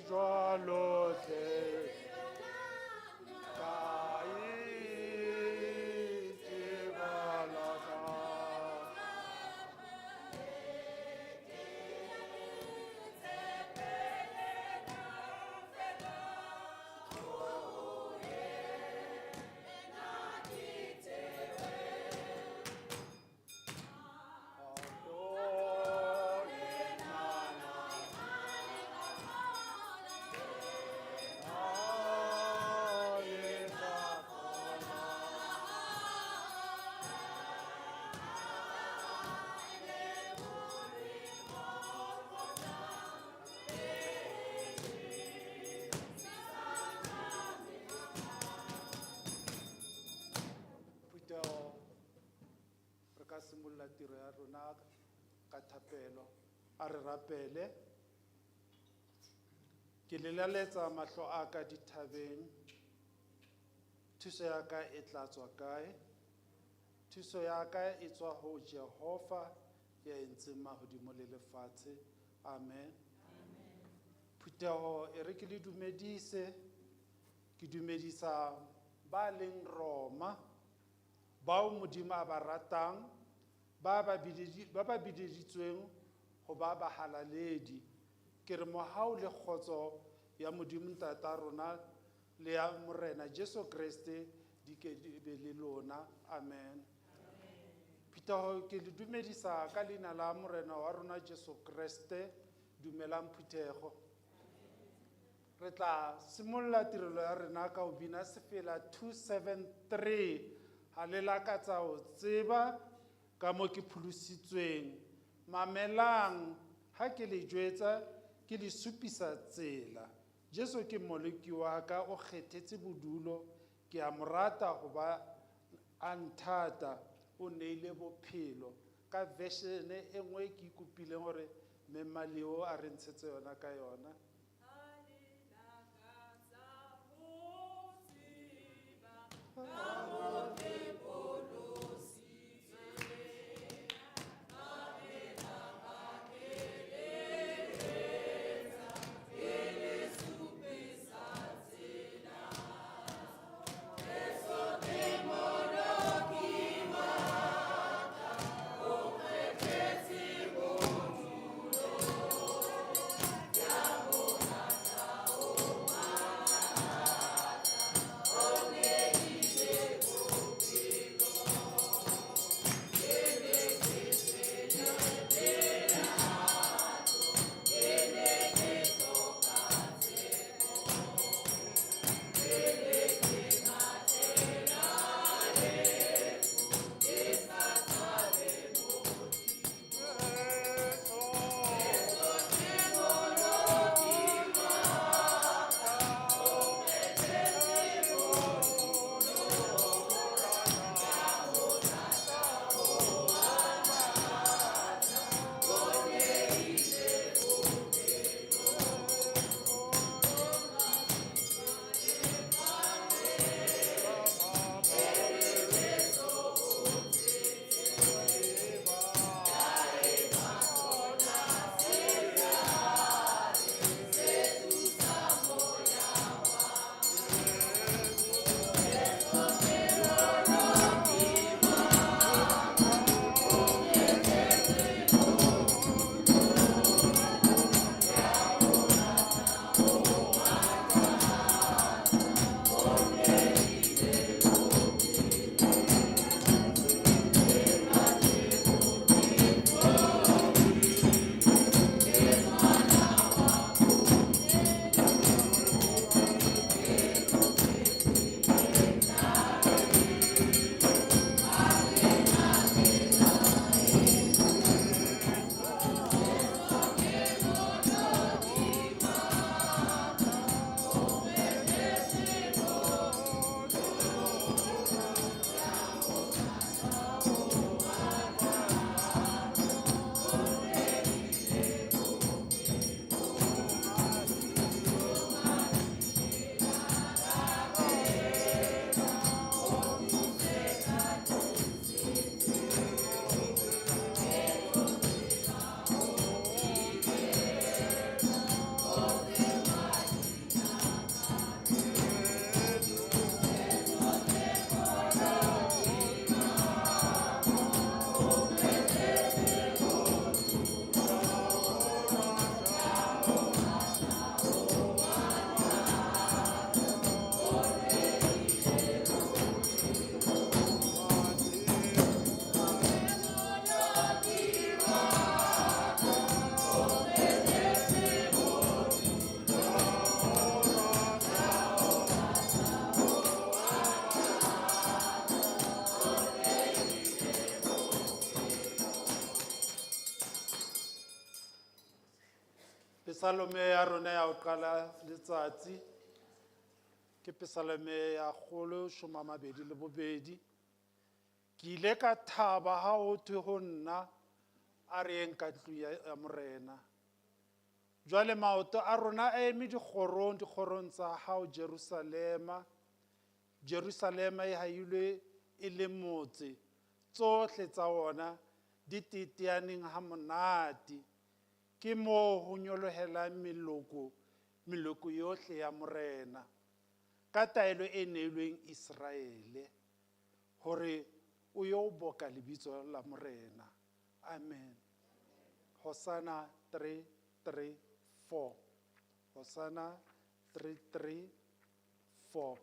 jwalo hle. Ka itebala ka. Phuthego, re ka simolola tiro ya rona ka thapelo. A re rapele. Ke lelaletsa mahlo a ka dithabeng. Thuso ya ka e tla tswa kae? Thuso ya ka e tswa ho Jehova ya entseng mahodimo le lefatshe. Amen. Phuthego, e re ke le dumedise. Ke dumedisa ba leng Roma, bao Modimo a ba ratang, ba ba bileditsweng ho ba bahalaledi. Ke re mohau le kgotso ya Modimo Ntata rona le ya Morena Jesu Kreste di ke di be le lona. Amen. Phuthego, ke le dumedisa ka leina la Morena wa rona Jesu Kreste. Dumelang phuthego. Re tla simolola tirelo ya rena ka ho bina sefela 273, ha le lakatsa ho tseba ka mo ke pholositsweng. Mamelang ha ke le jwetsa, ke le supisa tsela. Jesu ke Mmoloki wa ka, o kgethetse bodulo, ke a mo rata hoba a nthata, o neile bophelo. Ka version e nngwe ke ikopileng hore Mme Maleo a re ntshetse yona ka yona. Pesalome ya rona ya ho qala letsatsi ke pesalome ya 122. Ke ile ka thaba ha ho thwe ho nna a re yeng ka tlung ya Morena. Jwale maoto a rona a eme dikgorong, dikgorong tsa hao Jerusalema. Jerusalema e hailwe e le motse, tsohle tsa wona di teteaneng ha monate. Ke moo ho nyolohelang meloko, meloko yohle ya Morena. Ka taelo e neilweng Israele, hore o yo boka lebitso la Morena. Amen. Hosanna 334. Hosanna 334.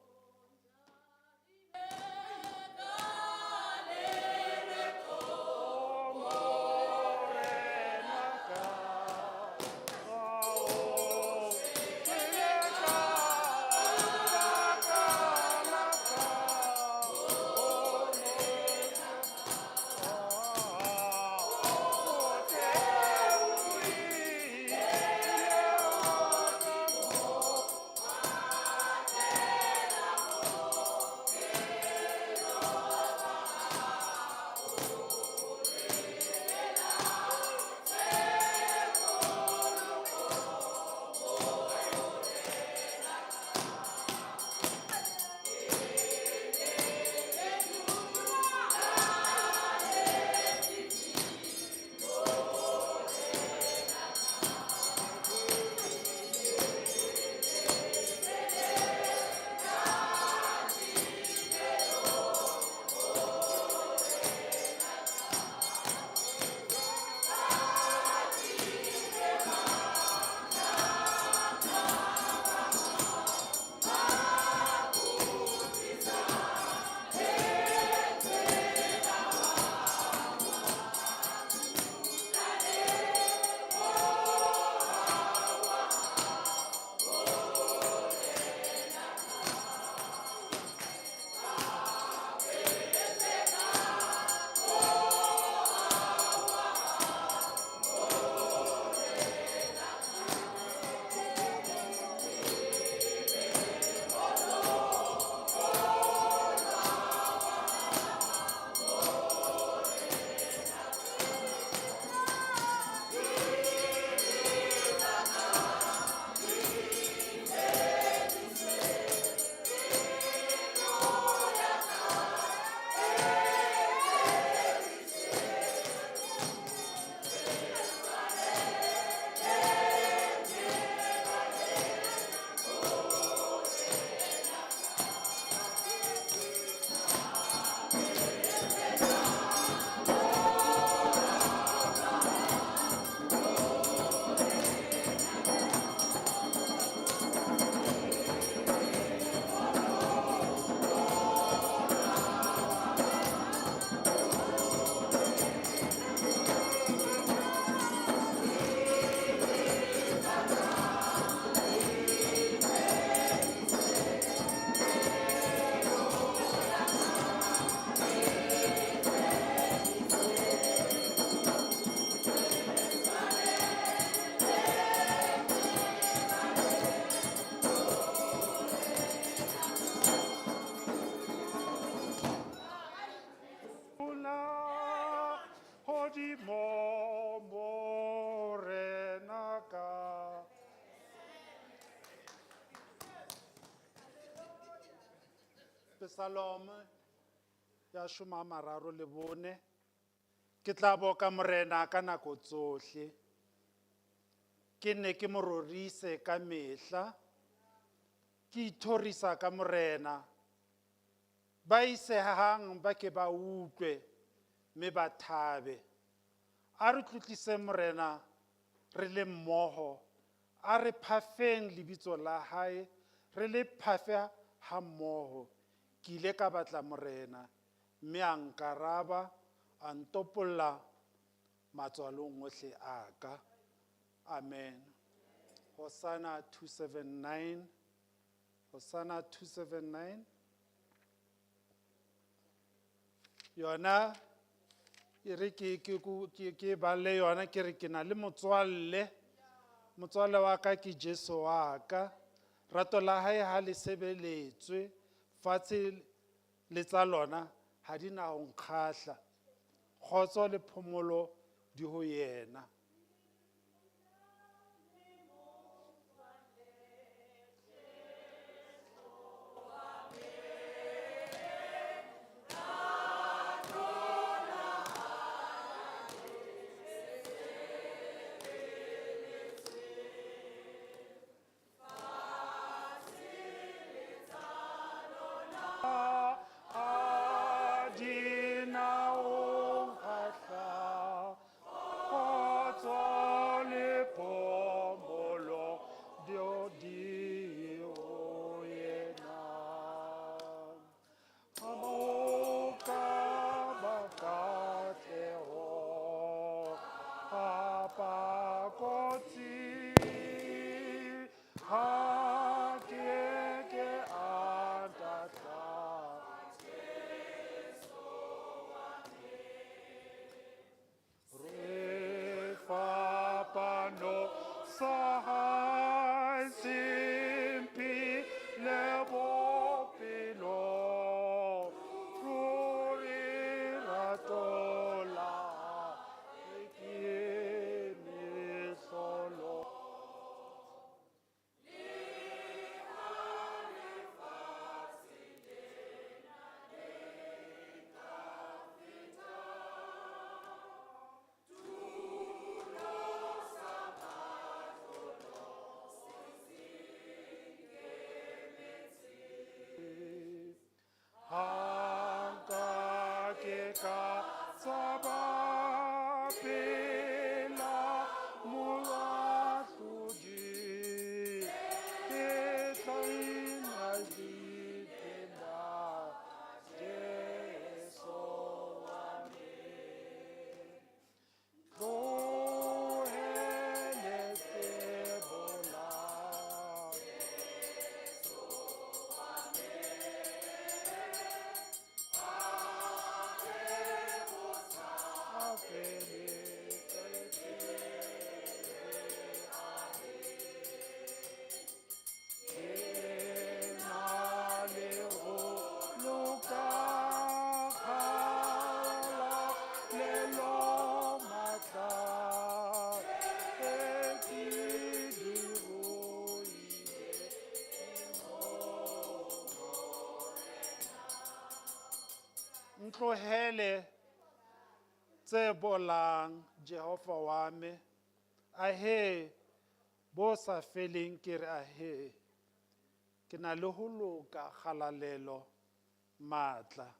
Pesalome ya 34. Ke tla boka Morena ka nako tsohle. Ke ne ke mo rorise ka mehla. Ke ithorisa ka Morena. Ba isehang ba ke ba utlwe mme ba thabe. A re tlotlise Morena re le mmoho. A re phafeng lebitso la hae, re le phafe ha mmoho. Ke ile ka batla Morena, mme a nkaraba, a ntopolla matswalong ohle a ka. Amen. Hosanna 279. Hosanna 279. Yona e re ke balle yona, ke re ke na le motswalle Motswalle wa ka ke Jesu wa ka. Rato la hae ha le sebeletswe fatshe le tsa lona ha di na ho nkgahla. Kgotso le phomolo di ho yena. Ha di na ho nkgahla. Kgotso le phomolo di ho yena. Ka ba katleho, kapa kotsi, ha ke ke a ntahla. Re fapano sa hae se mphile bophelo. Ruri rato la hae ke mehlolo. Ha nka ke ka tshaba pela moahlodi, ke tla ina dipela Jesu wa me. Tlohele tse bolang. Ntlohele tse bolang Jehova wa me ahe bo sa feleng ke re ahe ke na le ho loka kgalalelo matla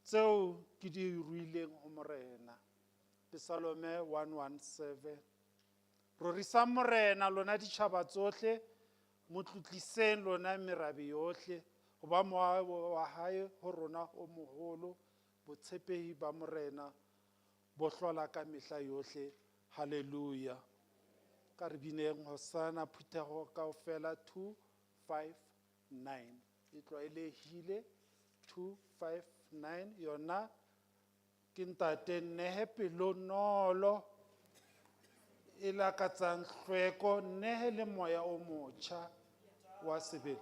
tseo ke di ruileng ho Morena. Psalm 117. Rorisang Morena lona ditjhaba tsohle, mo tlotliseng lona merabe yohle, hoba moya wa hae ho rona o moholo, botshepehi ba Morena bo hlola ka mehla yohle. Hallelujah. Ka re bineng Hosana phutheho kaofela 259. E tlwaelehile 259 yona ke ntate nnehe pelonolo e lakatsang hlweko, nnehe le moya o motjha wa sebele.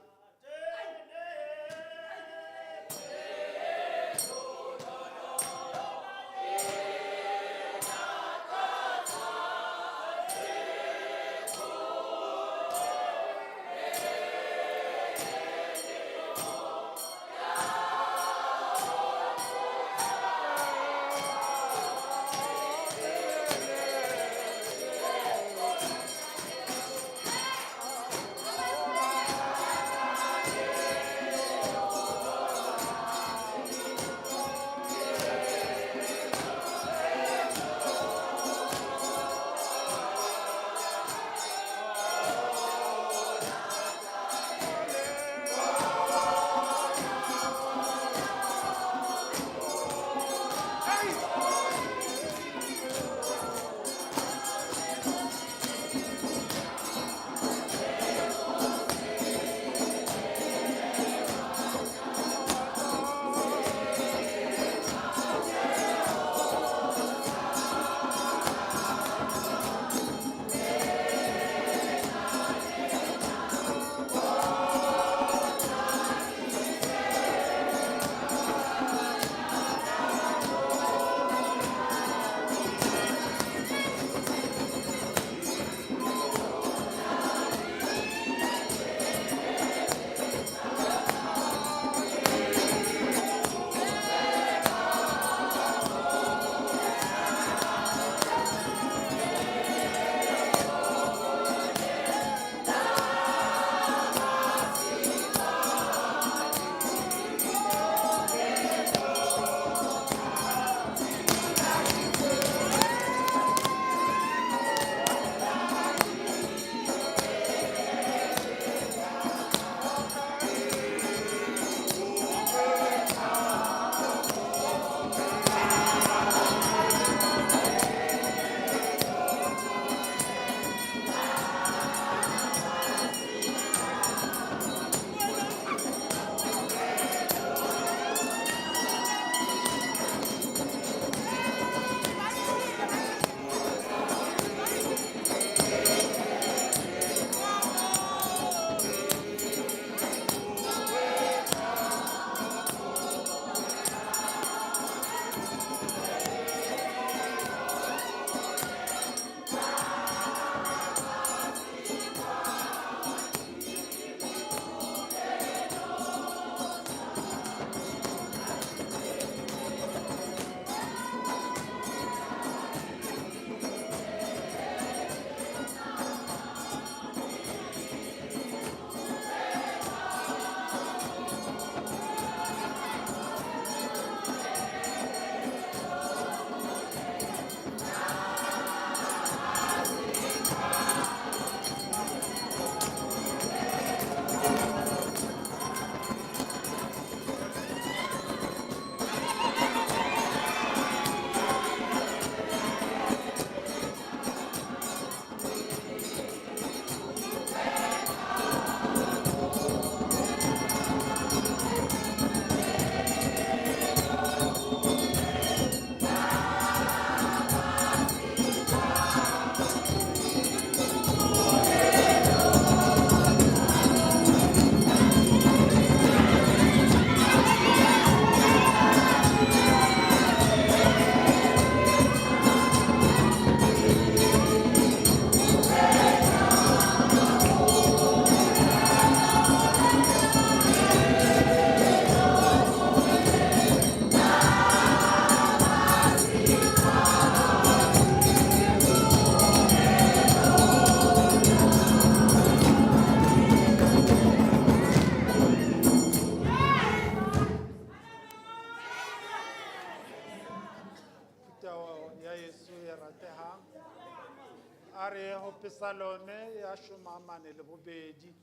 A re ye ho Pesalome ya 42.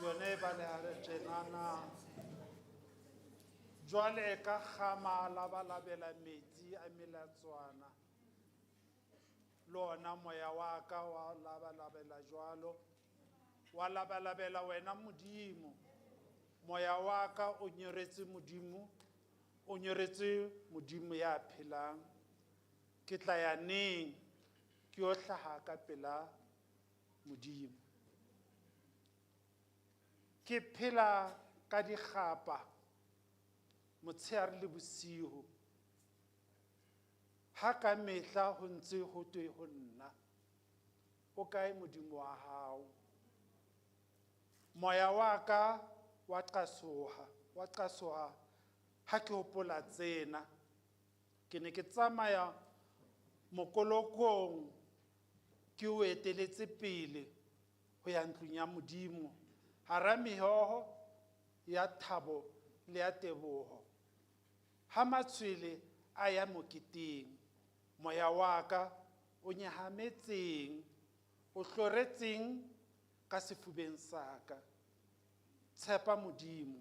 Yone e baleha tjenana. Jwale ka kgama labalabela metsi a melatswana. Le ona moya wa ka wa labalabela jwalo. Wa labalabela wena Modimo. Moya wa ka o nyoretse Modimo, o nyoretse Modimo ya phelang. Ke tla ya neng ke yo hlaha ka pela Modimo. Ke phela ka dikgapa motshehare le bosiu. Ha ka mehla ho ntse ho thwe ho nna, o kae Modimo wa hao? Moya wa ka wa qasoha, wa qasoha ha ke hopola tsena. Ke ne ke tsamaya mokolokong ke o eteletse pele ho ya ntlong ya Modimo, hara mehoho ya thabo le ya teboho. Ha matshwele a ya moketeng, moya wa ka o nyahametseng, o hloretseng ka sefubeng sa ka. Tshepa Modimo,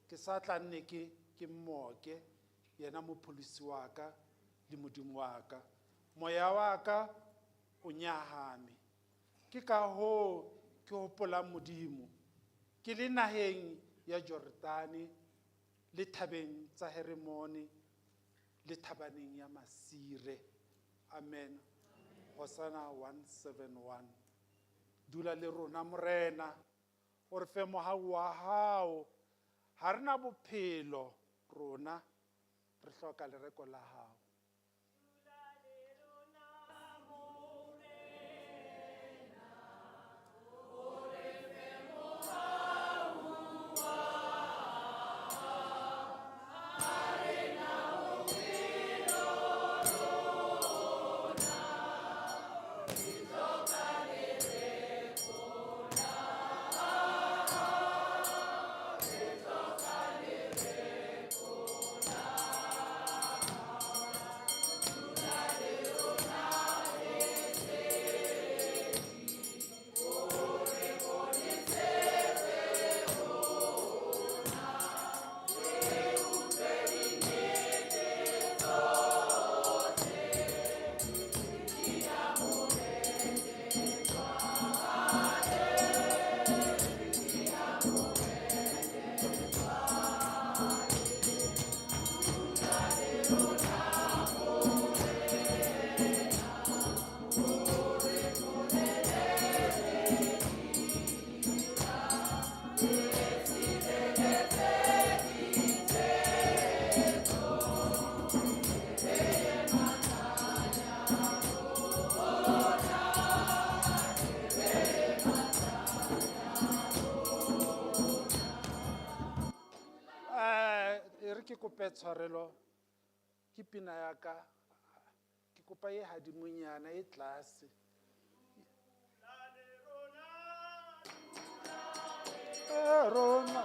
ke sa tla nne ke ke mmoke, yena mopholosi wa ka le Modimo wa ka. Moya wa ka o nyahame. Ke ka hoo ke hopolang Modimo, ke le naheng ya Jordane le thabeng tsa Heremone le thabaneng ya Masire. Amen. Hosanna 171. Dula le rona Morena, o re fe mohau wa hao. Ha re na bophelo rona, re hloka lereko la hao. E re ke kope tshwarelo, ke pina ya ka, ke kopa e hadimonyana e tlase. E rona.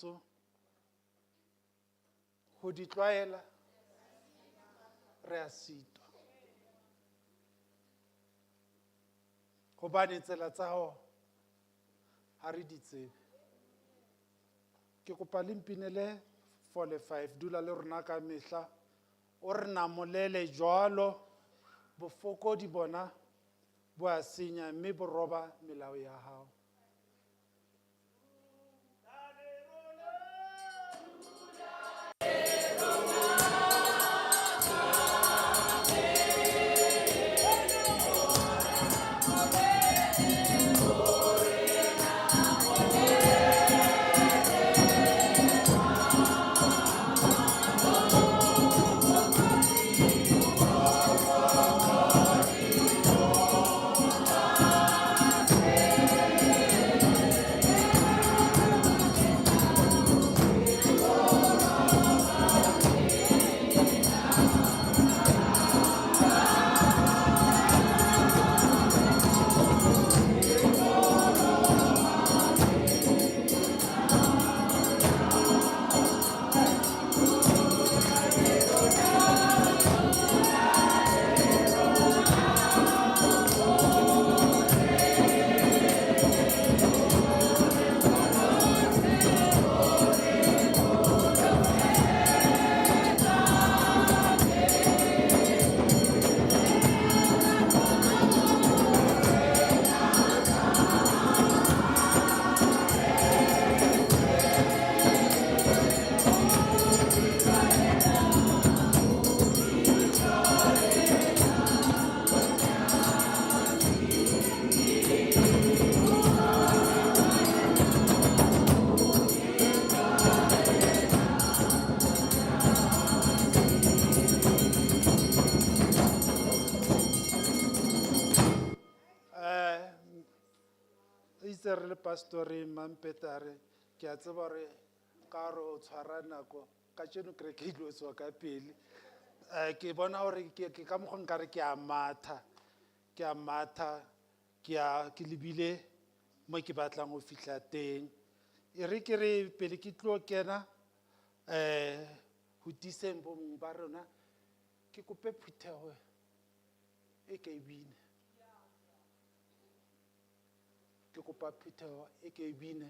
Jesu ho di tlwaela re a sitwa. Hobane tsela tsa hao ha re di tsebe. Ke kopa le mpinele 4 le 5 dula le rona ka mehla o re namolele jwalo bofokodi bona bo a senya mme bo roba melao ya hao. Itse re le pastori Mampetare ke a tseba hore ka hore o tshwara nako kajeno kereke e tlo tswa ka pele. Ke bona hore ke ka mokgwa nkare ke a matha, ke a matha, ke a ke lebile mo ke batlang ho fihla teng. E re ke re pele ke tlo kena ho tiiseng bomong ba rona ke kope phutheho e ke e bine. Ke kopa phutheho e ke e bine.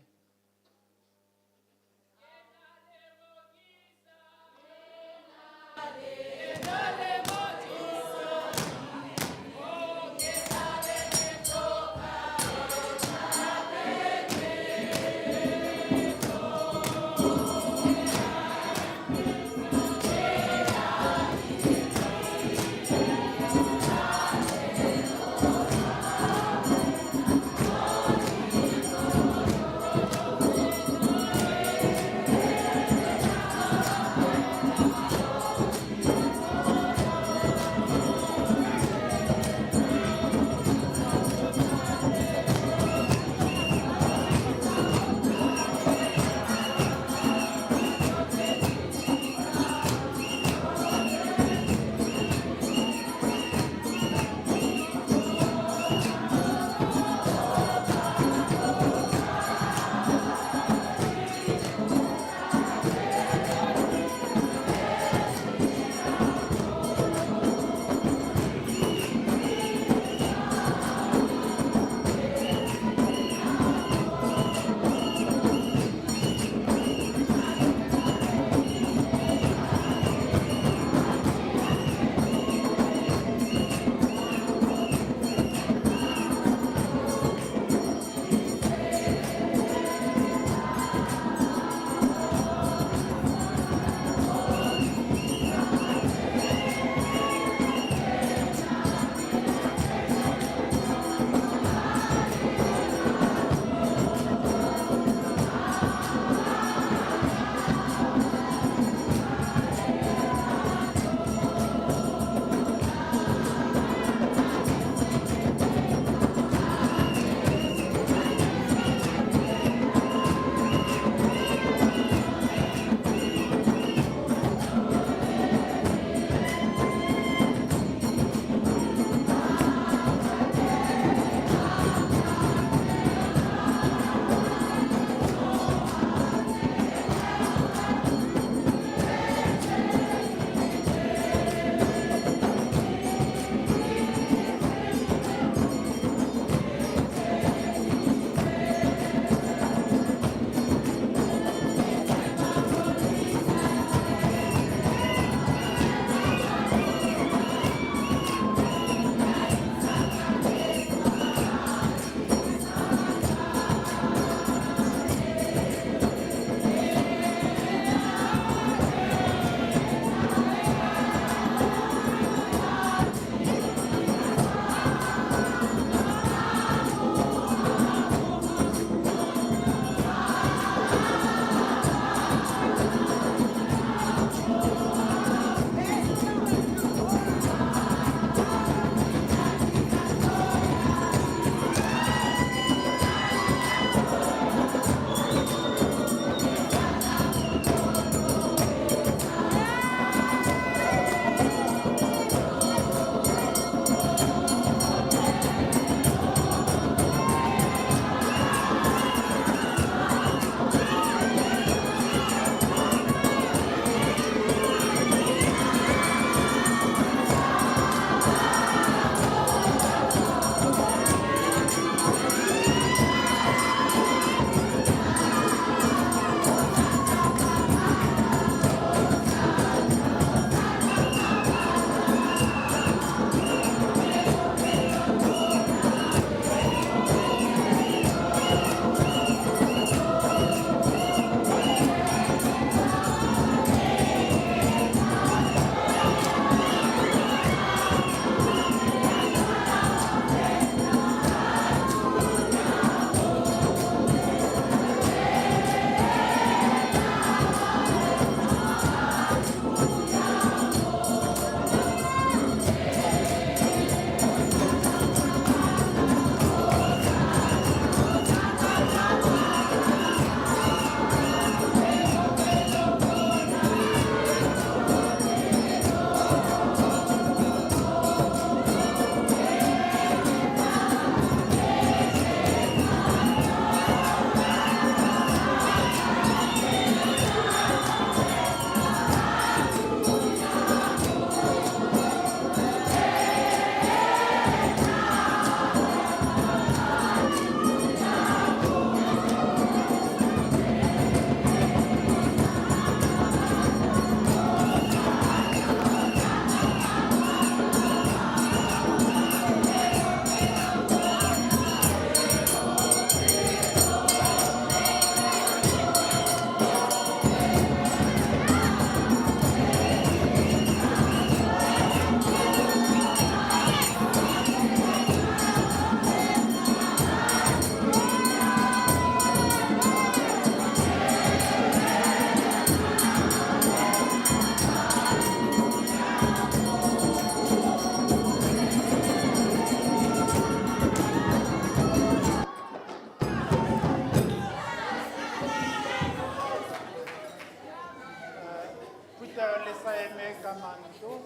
Phutheho le sa eme ka manto.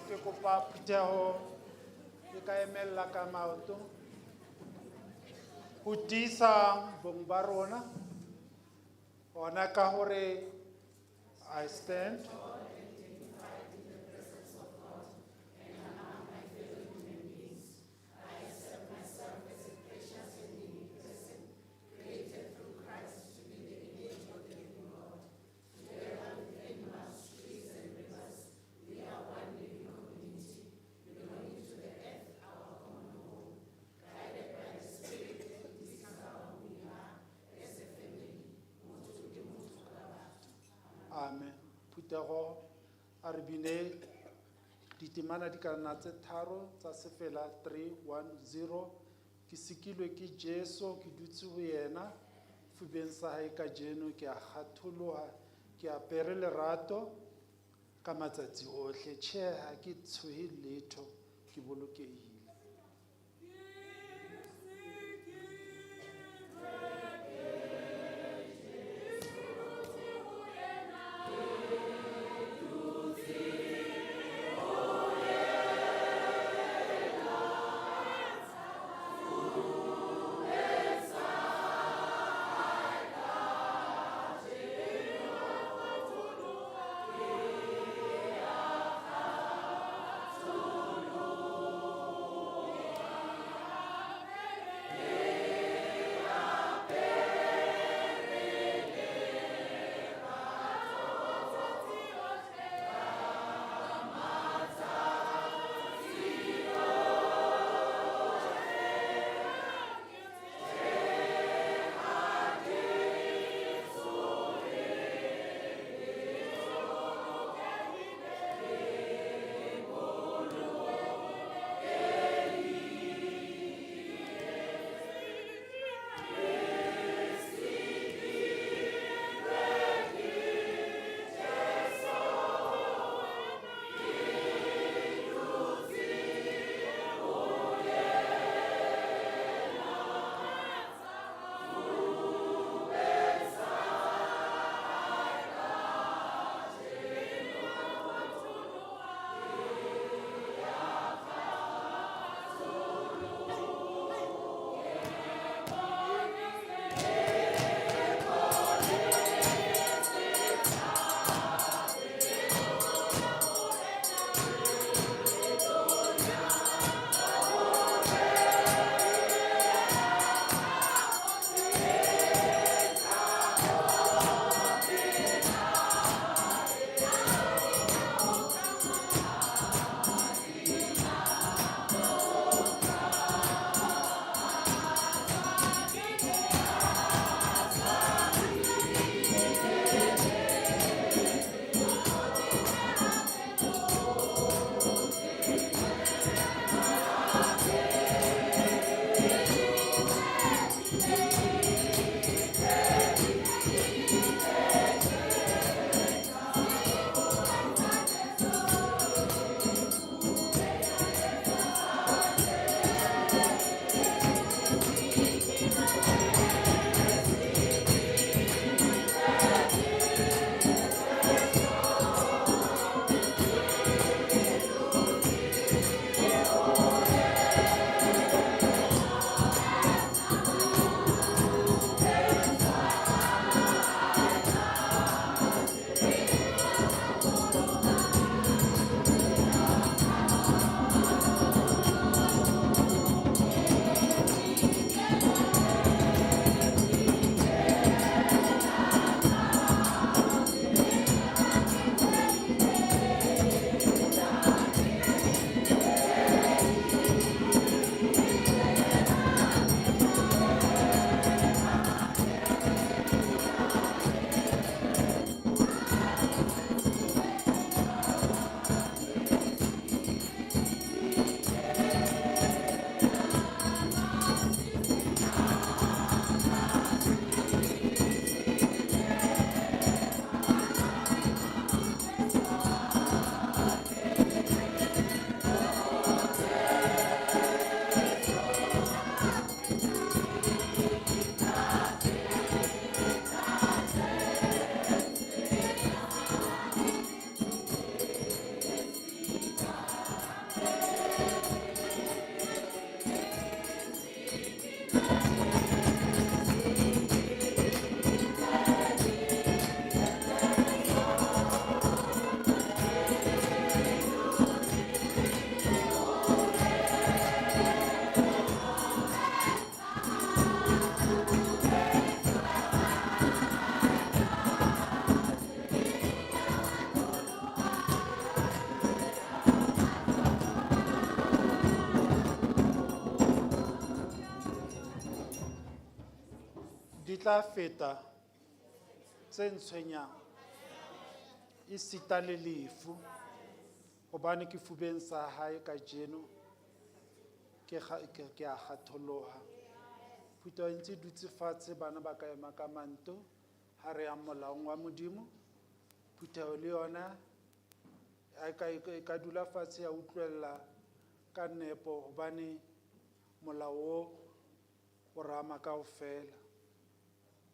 Ke kopa phutheho e ka emella ka maoto. Ho tiisa bong ba rona. Hona ka hore I stand. Amen. Phuthego a re bine ditemana di ka nna tse tharo tsa sefela 310 ke sikilwe ke Jesu ke dutse ho yena fubeng sa hae kajeno ke a kgatholoha ke apere lerato ka matsatsi ohle tjhe ha ke tshohe letho ke bolokehile. tla feta tse ntshwenyang, esita le lefu, hobane ke fubeng sa hae kajeno, ke a kgatholoha. Phutheho e ntse e dutse fatshe, bana ba ka ema ka manto, ha re yang molaong wa Modimo. Phutheho le yona e ka dula fatshe ya utlwella ka nepo, hobane molao o o re ama kaofela.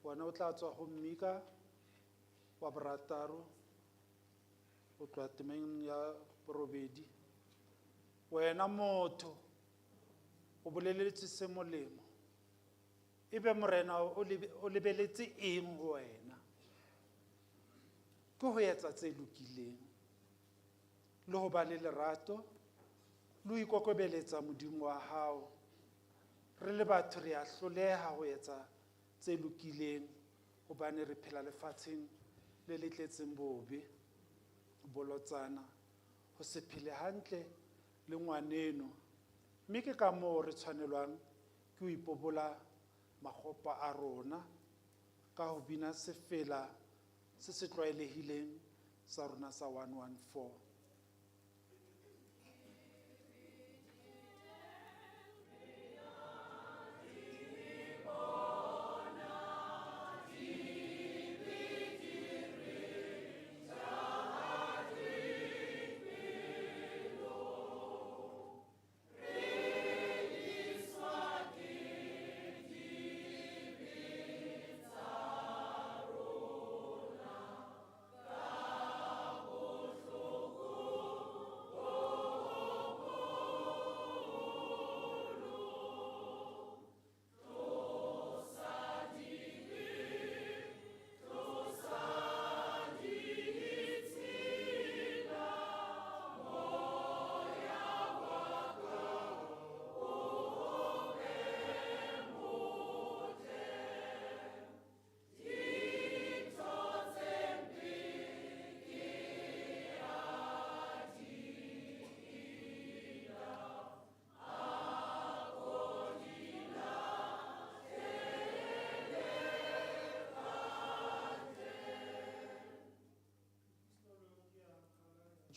Wena o tla tswa ho Mika wa borataro, ho tloha temeng ya borobedi. Wena motho, o boleletswe se molemo, ebe Morena o lebeletse eng ho wena? Ke ho etsa tse lokileng, le ho ba le lerato, le ho ikokobeletsa Modimo wa hao. Re le batho re a hloleha ho etsa tse lokileng, hobane re phela lefatsheng le le tletseng bobe, bolotsana, ho se phele hantle le ngwaneno. Mme ke ka moo re tshwanelwang ke ho ipobola makgopo a rona ka ho bina sefela se se tlwaelehileng sa rona sa 114.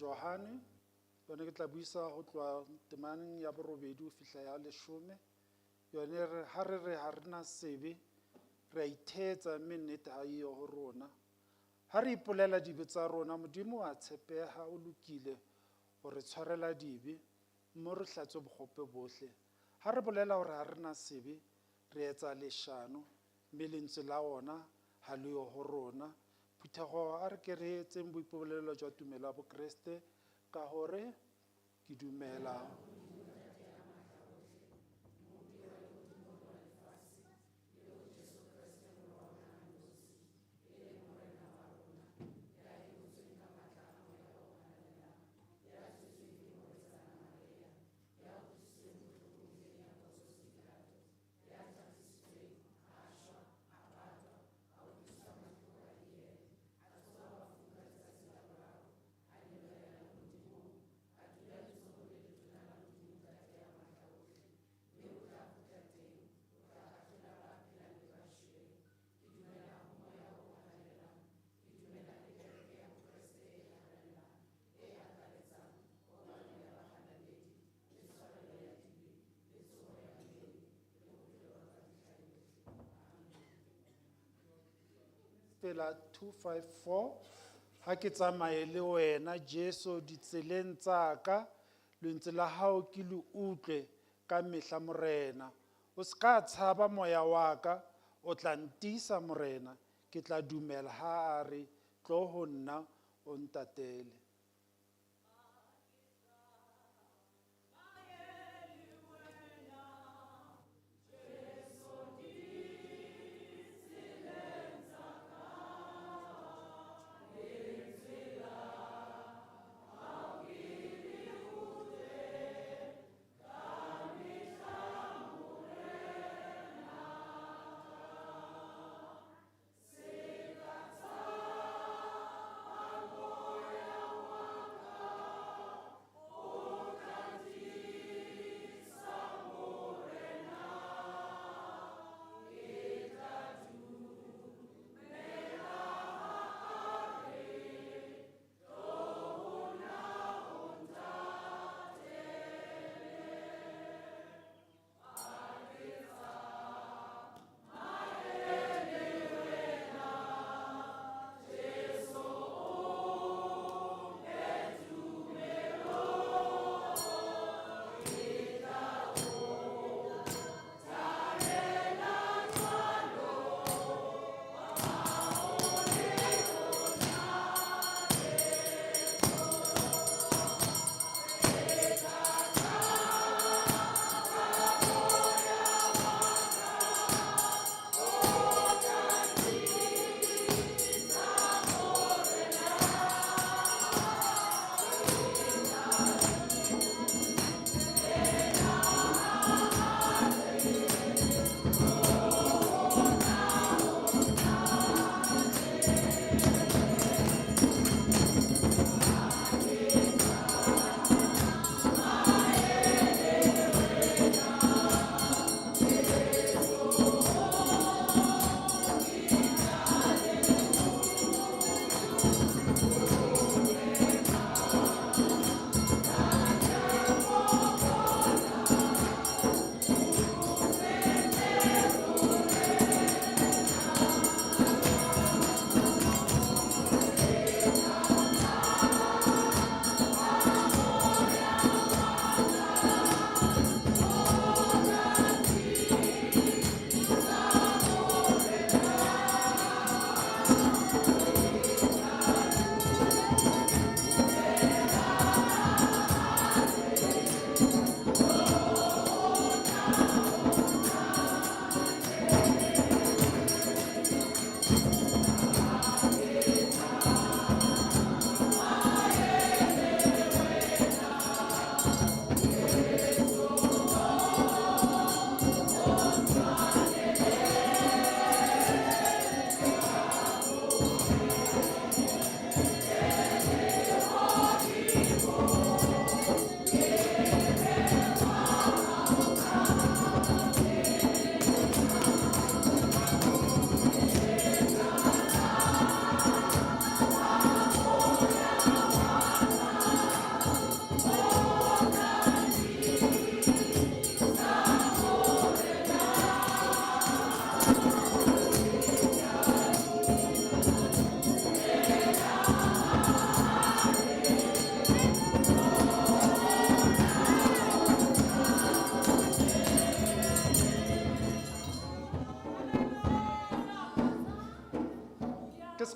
Johane, yone ke tla buisa ho tloha temaneng ya borobedi ho fihla ya leshome. Yone e re, ha re re ha re na sebe, re a ithetsa mme nnete ha eyo ho rona. Ha re ipolela dibe tsa rona, Modimo wa tshepeha, o lokile ho re tshwarela dibe, mme re hlatswe bokgopo bohle. Ha re bolela hore ha re na sebe, re etsa leshano, mme lentswe la ona ha le yo ho rona. Phutheho, a re ke re etseng boipolelo jwa tumelo ya Bokreste ka hore ke dumela Pela 254, ha ke tsamaye le wena Jesu ditseleng tsa ka, lentswe la hao ke le utlwe ka mehla Morena. O se ka tshaba moya wa ka, o tla ntiisa Morena, ke tla dumela ha a re tlo ho nna o ntatele.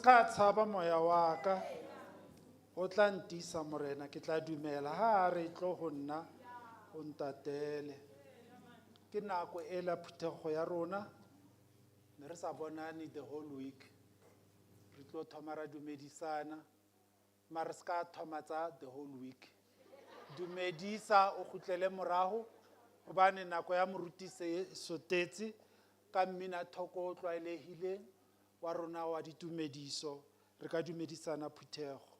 Ska tshaba moya wa ka. O tla ntisa morena ke tla dumela ha a re tlo ho nna o ntatele. Ke nako e la phuthego ya rona ne re sa bonane the whole week. Re tlo thoma ra dumedisana mare se ka thoma tsa the whole week. Dumedisa o kgutlele morago hobane nako ya moruti se e sotetse ka mmina thoko o tlwaelehileng wa rona wa ditumediso re ka dumedisana phuthego.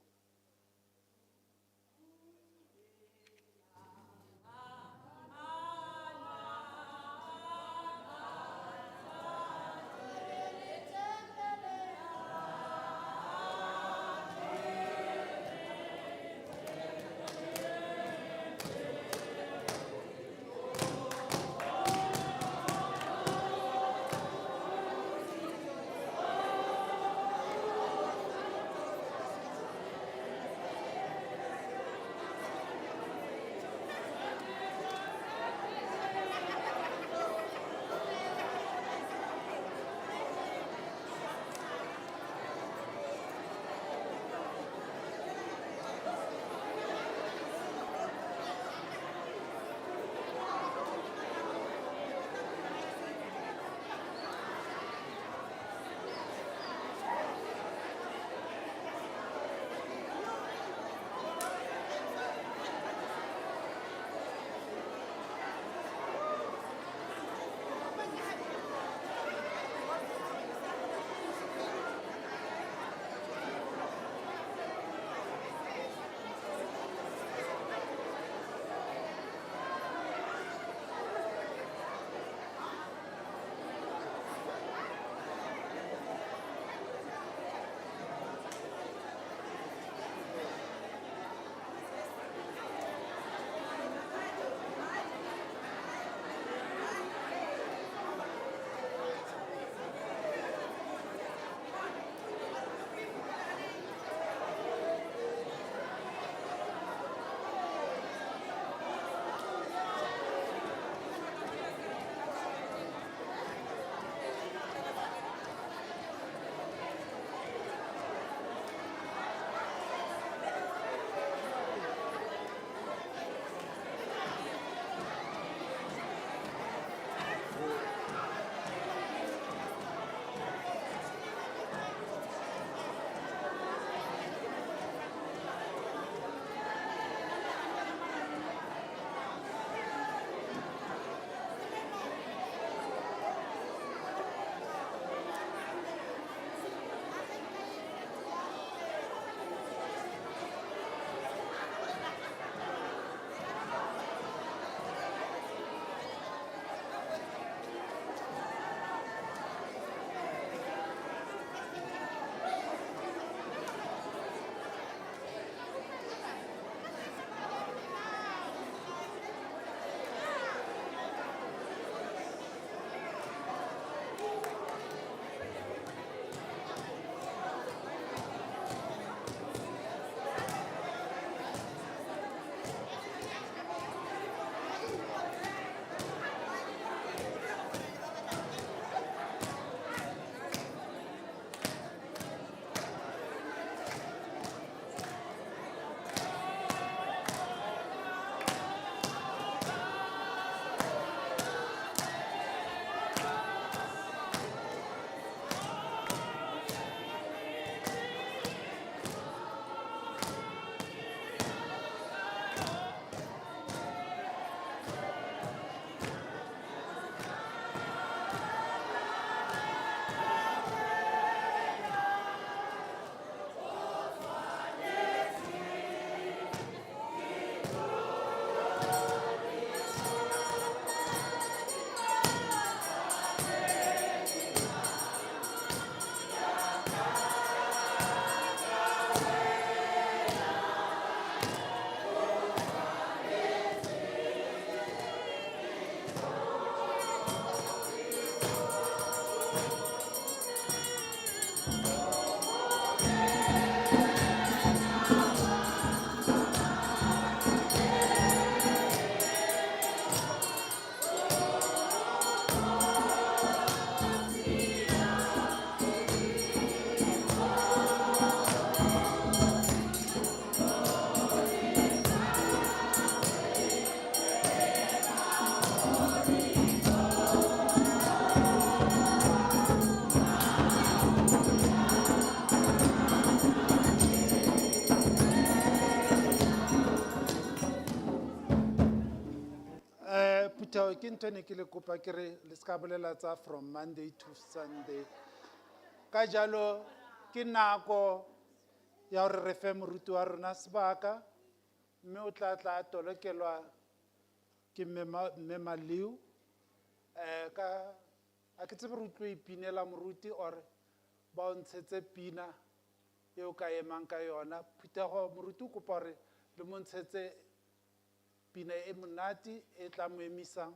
Phuthego ke ntho e ne ke le kopa ke re le ska bolela tsa from Monday to Sunday. Ka jalo ke nako ya hore re fe moruti wa rona sebaka mme o tla tla a tolokelwa ke mme Maliu. Ka a ke tsebe re utlwe ipinela moruti or ba o ntshetse pina e o ka emang ka yona. Phuthego moruti o kopa hore le mo ntshetse pina e monate e tla mo emisang.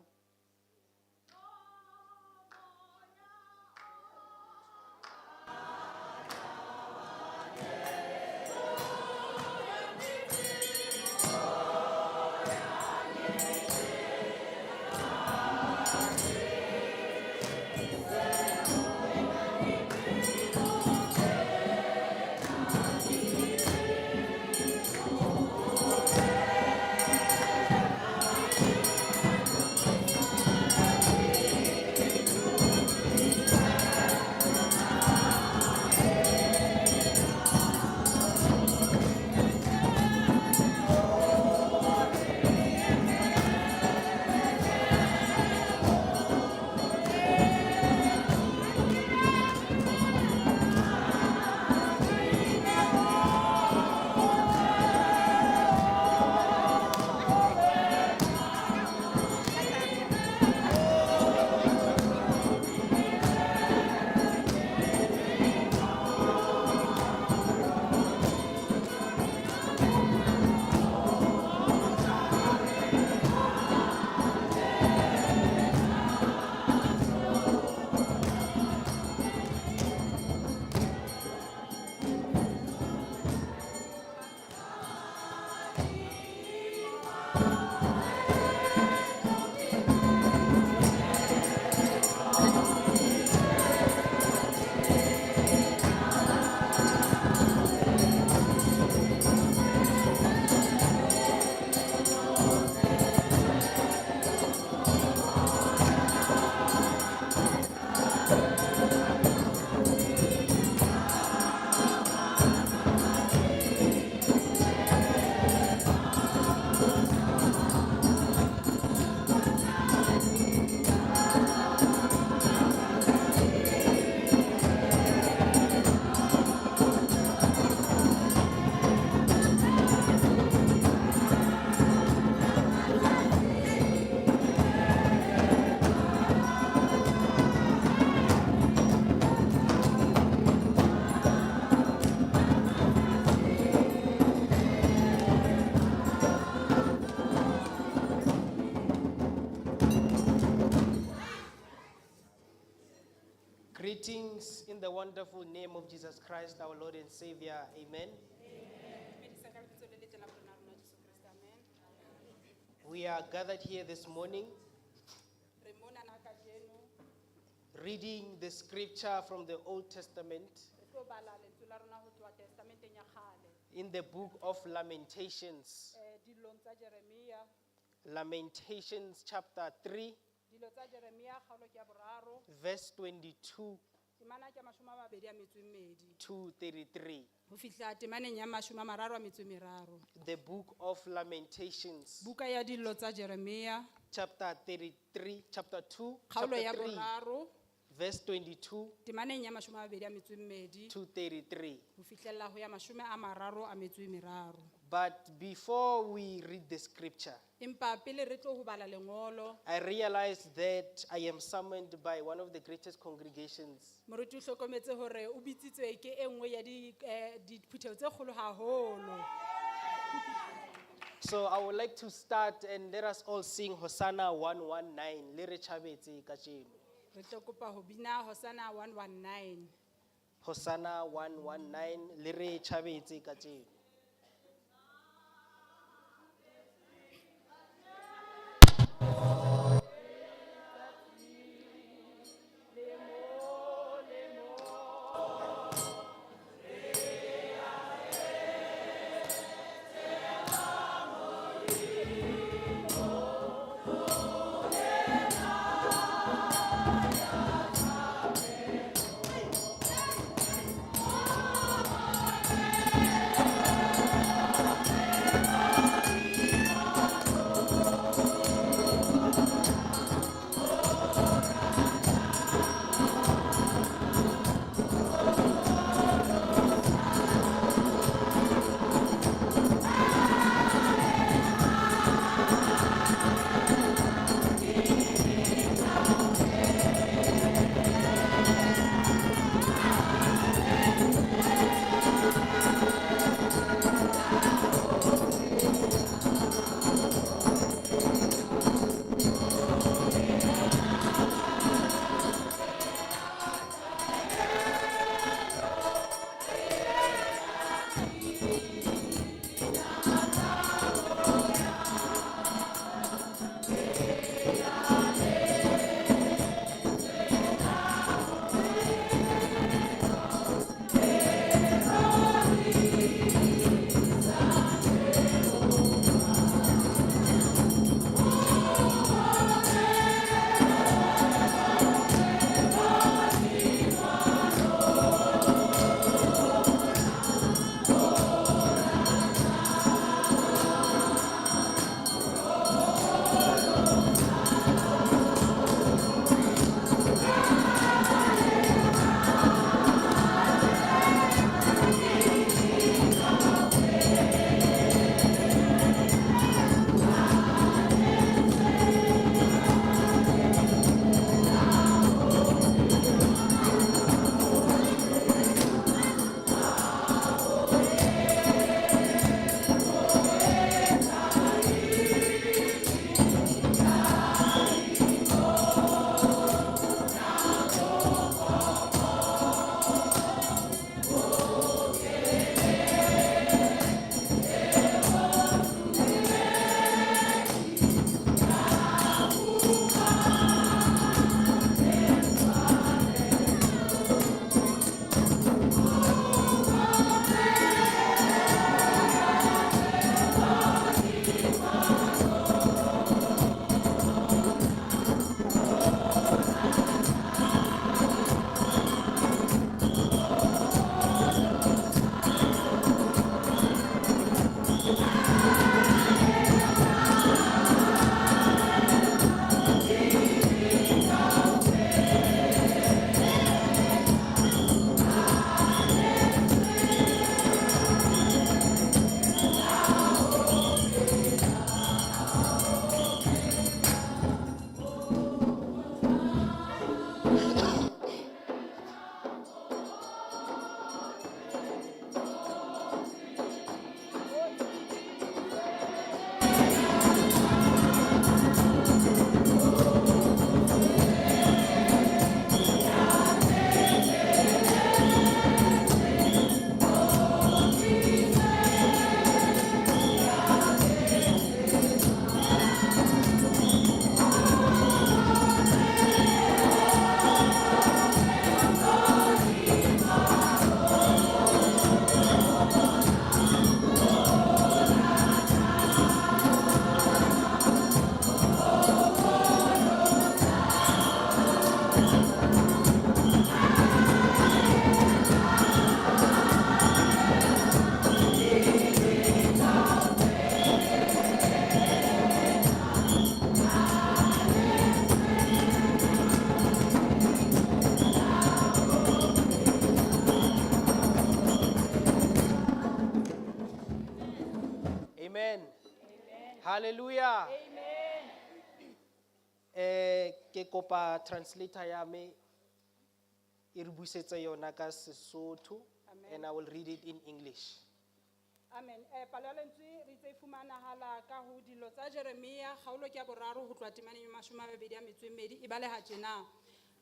Greetings in the wonderful name of Jesus Christ, our Lord and Savior. Amen. Dumedisa ka lebitso le letle la Morena wa rona Jesu Kreste, amen. We are gathered here this morning Re monana kajeno, reading the scripture from the Old Testament re tlo bala lentswe la rona ho tloha testamenteng ya kgale. in the book of Lamentations. Dilong tsa Jeremia, Lamentations chapter 3, dilo tsa Jeremia kgaolo ke ya boraro, verse 22 temana ke ya mashome a mabedi a metso e mmedi. to 33. Ho fihla temaneng ya mashome a mararo a metso e meraro. The book of Lamentations, Buka ya dillo tsa Jeremia, chapter 33, chapter 2, kgaolo chapter ya 3, boraro, verse 22 temaneng ya mashome a mabedi a metso e mmedi, to 33. ho fihlella ho ya mashome a mararo a metso e meraro. But before we read the scripture, Empa pele re tlo ho bala lengolo, I realized that I am summoned by one of the greatest congregations Moruti o hlokometse hore o bitsitswe ke e nngwe ya di diphutheho tse kgolo haholo. So I would like to start and let us all sing Hosanna 119. Le re tjhabetse kajeno. Re tlo kopa ho bina Hosanna 119. Hosanna 119. Le re tjhabetse kajeno. Amen. Hallelujah. Amen. Ke kopa translator ya me e re buisetse yona ka Sesotho Amen. and I will read it in English. Amen. Palo ya lentswe re itse e fumanahala ka ho dillo tsa Jeremia kgaolo ke ya boraro ho tloha temaneng ya 28 e baleha tjena.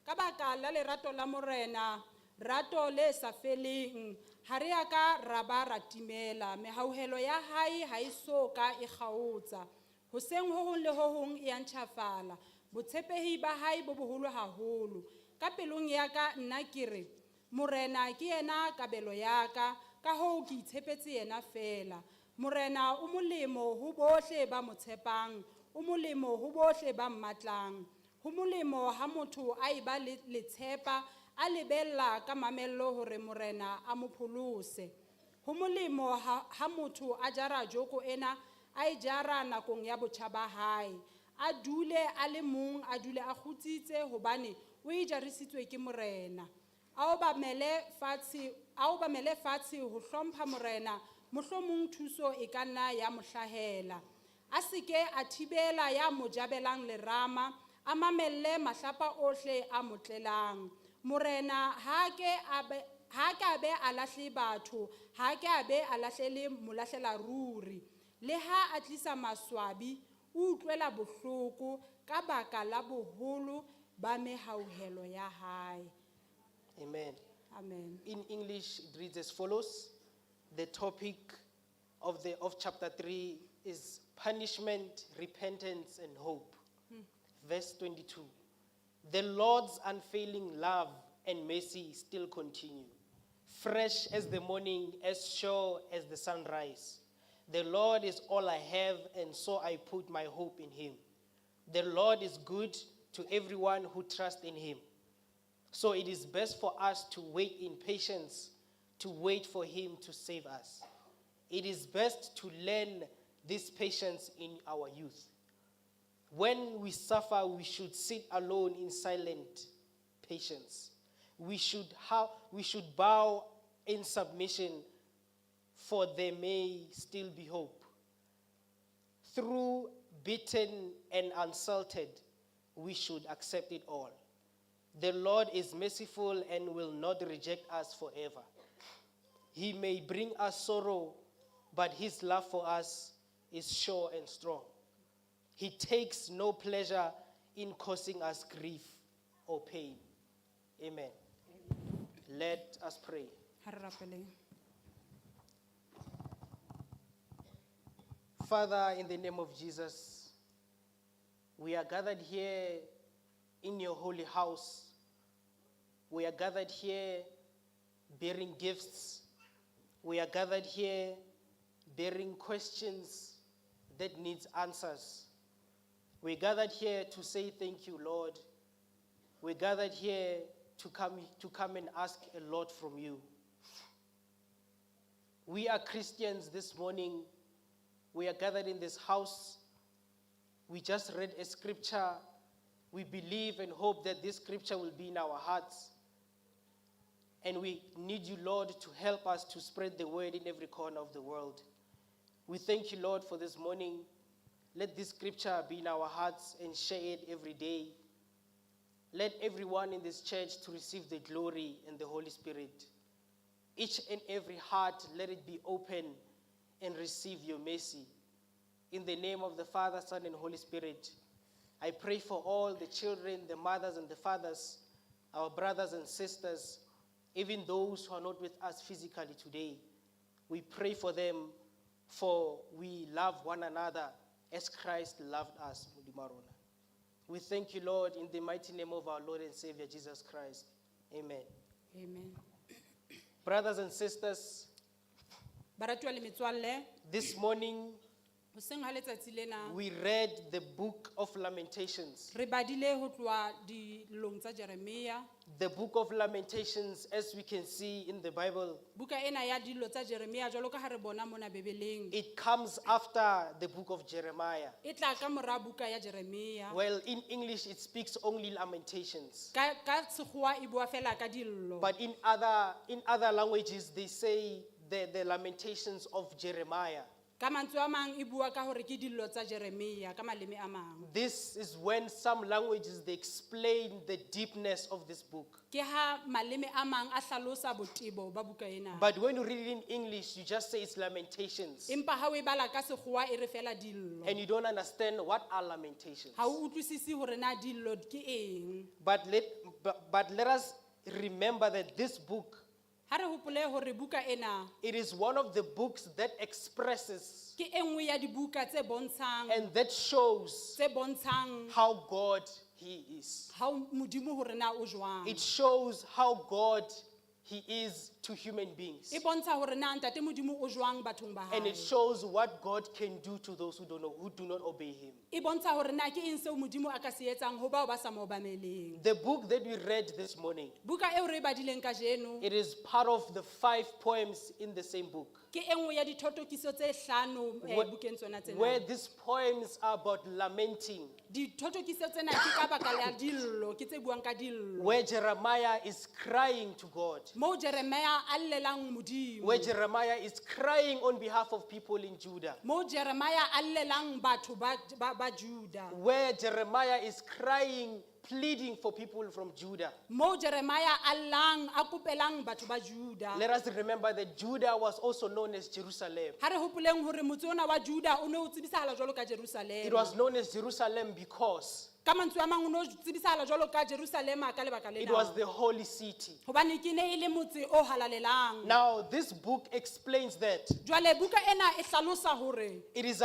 Ka baka la lerato la Morena, rato le sa feleng, ha re a ka ra ba ra timela, mehauhelo ya hae ha e so ka e kgaotsa. Hoseng ho hong le ho hong e a ntjhafala, botshepehi ba hae bo boholo haholo. Ka pelong ya ka nna ke re, Morena ke yena kabelo ya ka, ka hoo ke itshepetse yena feela. Morena o molemo ho bohle ba mo tshepang, o molemo ho bohle ba mmatlang. Ho molemo ha motho a eba le letshepa, a lebella ka mamello hore Morena a mo pholose. Ho molemo ha motho a jara joko ena, a e jara nakong ya botjha ba hae. A dule a le mong, a dule a kgutsitse hobane o e jarisitswe ke Morena. A obamele fatshe, a obamele fatshe ho hlompha Morena, mohlomong thuso e ka nna ya mo hlahela. A se ke a thibela ya mo jabelang lerama, a mamelle mahlapa ohle a mo tlelang. Morena ha ke a be, ha ke a be a lahle batho, ha ke a be a lahlele molahlela ruri. Le ha a tlisa maswabi, o utlwela bohloko ka baka la boholo ba mehauhelo ya hae. Amen. Amen. In English, it reads as follows. The topic of chapter 3 is punishment, repentance, and hope. Verse 22. The Lord's unfailing love and mercy still continue, fresh as the morning, as sure as the sunrise. The Lord is all I have, and so I put my hope in him. The Lord is good to everyone who trusts in him. So it is best for us to wait in patience, to wait for him to save us. It is best to learn this patience in our youth. When we suffer, we should sit alone in silent patience. We should bow in submission, for there may still be hope. Through beaten and insulted, we should accept it all. The Lord is merciful and will not reject us forever. He may bring us sorrow, but his love for us is sure and strong. He takes no pleasure in causing us grief or pain. Amen. Let us pray. Ha re rapeleng. Father, in the name of Jesus, we are gathered here in your holy house. We are gathered here bearing gifts. We are gathered here bearing questions that needs answers. We gathered here to say thank you, Lord. We gathered here to come and ask a lot from you. We are Christians this morning. We are gathered in this house. We just read a scripture. We believe and hope that this scripture will be in our hearts. And we need you, Lord, to help us to spread the word in every corner of the world. We thank you, Lord, for this morning. Let this scripture be in our hearts and share it every day. Let everyone in this church to receive the glory and the Holy Spirit. Each and every heart, let it be open and receive your mercy. In the name of the Father, Son, and Holy Spirit, I pray for all the children, the mothers and the fathers, our brothers and sisters, even those who are not with us physically today. We pray for them, for we love one another as Christ loved us. Modimo wa rona. We thank you, Lord, in the mighty name of our Lord and Savior, Jesus Christ. Amen. Amen. Brothers and sisters, Baratuwa le metswalle, this morning hoseng ha letsatsi lena, we read the book of Lamentations. re badile ho tloha dilong tsa Jeremia. The book of Lamentations, as we can see in the Bible, Buka ena ya dillo tsa Jeremia jwalo ka ha re bona mona Bibeleng. it comes after the book of Jeremiah. E tla ka mora buka ya Jeremia. Well, in English, it speaks only Lamentations. Ka sekgowa e bua fela ka dillo. But in other languages, they say the Lamentations of Jeremiah. Ka mantswe a mang e bua ka hore ke dillo tsa Jeremia ka maleme a mang. This is when some languages they explain the deepness of this book. Ke ha maleme a mang a hlalosa botebo ba buka ena. But when you read it in English, you just say it's Lamentations. Empa ha o e bala ka sekgowa e re fela dillo. And you don't understand what are Lamentations. Ha o utlwisise hore na dillo ke eng. But let us remember that this book, Ha re hopole hore buka ena it is one of the books that expresses ke e nngwe ya dibuka tse bontshang and that shows tse bontshang how God He is. ha Modimo hore na o jwang. It shows how God He is to human beings. E bontsha hore na ntate Modimo o jwang bathong ba And hae. it shows what God can do to those who don't know, who do not obey Him. E bontsha hore na ke eng seo Modimo a ka se etsang ho bao ba sa mo obameleng. The book that we read this morning, Buka eo re e badileng kajeno it is part of the five poems in the same book. ke e nngwe ya dithotokiso tse hlano bukeng tsona tsena. Where these poems are about lamenting, Dithotokiso tsena ke ka baka la dillo, ke tse buang ka dillo. where Jeremiah is crying to God, Moo Jeremia a llelang Modimo. where Jeremiah is crying on behalf of people in Judah, Moo Jeremia a llelang batho ba Juda. where Jeremiah is crying, pleading for people from Judah. Moo Jeremia a llang, a kopelang batho ba Juda. Let us remember that Judah was also known as Jerusalem. Ha re hopoleng hore motse ona wa Juda o ne o tsebisahala jwalo ka It Jerusalema. was known as Jerusalem because Ka mantswe a mang o ne o tsebisahala jwalo ka Jerusalema ka lebaka it was lena. the holy city. Hobane ke ne e le motse o halalelang. Now, this book explains that Jwale buka ena e hlalosa hore it is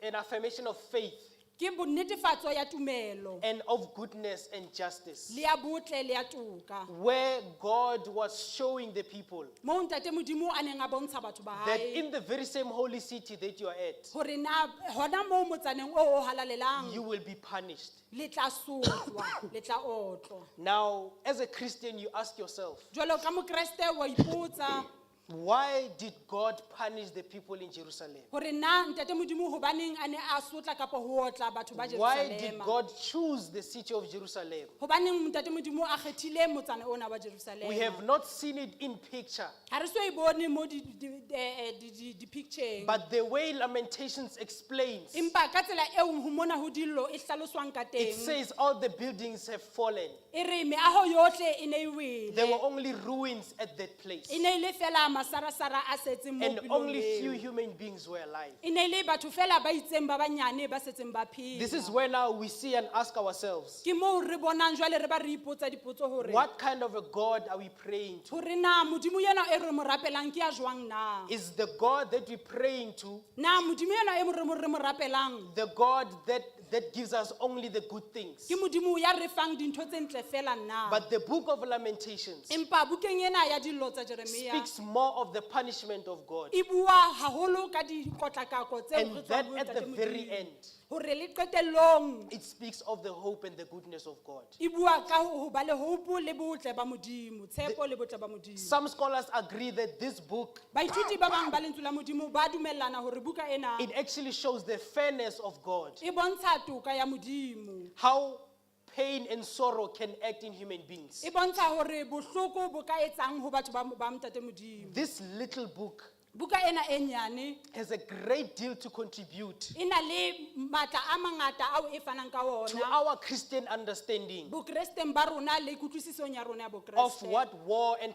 an affirmation of faith ke bonnetefatso ya tumelo and of goodness and justice, le ya botle le ya toka. where God was showing the people Moo ntate Modimo a neng a bontsha batho ba that hae in the very same holy city that you are at, hore na hona moo motsaneng oo o halalelang you will be punished. le tla sotlwa, le tla otlwa. Now, as a Christian, you ask yourself, Jwalo ka mokreste wa ipotsa why did God punish the people in Jerusalem? hore na ntate Modimo hobaneng a ne a sotla kapa ho otla batho ba Why did Jerusalema. God choose the city of Jerusalem? Hobaneng ntate Modimo a kgethile motsana ona wa We Jerusalema. have not seen it in picture, Ha re so e bone mo di-picture-eng. but the way Lamentations explains, Empa ka tsela eo ho mona ho dillo e hlaloswang ka it teng. says all the buildings have fallen. E re meaho yohle e ne e There were wele. only ruins at that place, E ne e le fela masarasara a setseng mo and tulong only few eo. human beings were alive. E ne e le batho fela ba itseng ba banyane ba setseng ba This is phela. where now we see and ask ourselves, Ke moo re bonang jwale re ba re ipotsa dipotso hore what kind of a God are we praying to? hore na Modimo ena e re mo rapelang ke ya jwang na? Is the God that we're praying to Na Modimo ena e re mo rapelang the God that gives us only the good things? ke Modimo ya re fang dintho tse ntle fela na? But the book of Lamentations Empa bukeng ena ya dillo tsa Jeremia speaks more of the punishment of God. e bua haholo ka dikotlakako tseo And re tswang that ho at the Ntate very Modimo. end, Hore le qetellong it speaks of the hope and the goodness of God. e bua ka ho ba le hope le botle ba Modimo, tshepo le botle ba Modimo. Some scholars agree that this book, Baithuti ba bang ba lentswe la Modimo ba dumellana hore buka ena it actually shows the fairness of God, e bontsha toka ya Modimo. how pain and sorrow can act in human beings. E bontsha hore bohloko bo ka etsang ho batho ba Ntate Modimo. This little book Buka ena e nyane has a great deal to contribute e na le matla a mangata ao e fanang ka to ona our Christian understanding bokresteng ba rona le kutlwisisong ya rona ya of bokreste. what war and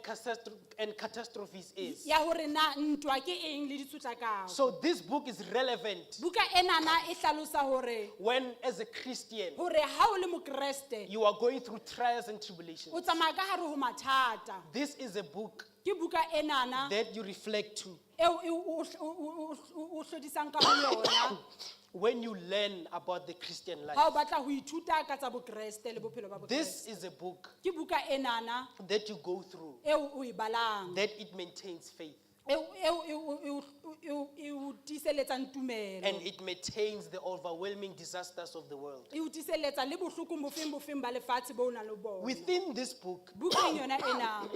catastrophes is. Ya hore na ntwa ke eng le ditshotlakako. So this book is relevant Buka enana e hlalosa hore when, as a Christian, hore ha o le mokreste you are going through trials and tribulations. o tsamaya ka hare ho mathata. This is a book Ke buka enana that you reflect to eo e o hlodisang ka ho yona when you learn about the Christian life. ha o batla ho ithuta ka tsa bokreste le bophelo ba This bokreste. is a book Ke buka enana that you go through, eo o e balang that it maintains faith eo e o tiiseletsang tumelo. and it maintains the overwhelming disasters of the world. E o tiiselletsa le bohlokong bofeng bofeng ba lefatshe bo o nang le bona. Within this book Bukeng yona ena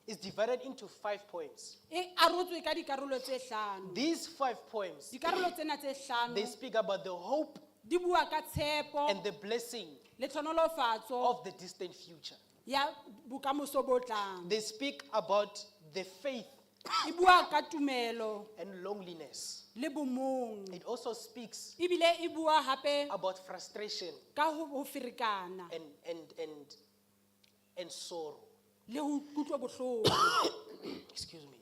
is divided into 5 poems. e arotswe ka dikarolo tse hlano. These 5 poems, Dikarolo tsena tse hlano they speak about the hope di bua ka tshepo and the blessing le tlhonolofatso of the distant future. ya bokamoso bo tlang. They speak about the faith E bua ka tumelo and loneliness. le bomong. It also speaks Ebile e bua hape about frustration ka ho ferekana and sorrow. le ho kutlwa bohloko. Excuse me.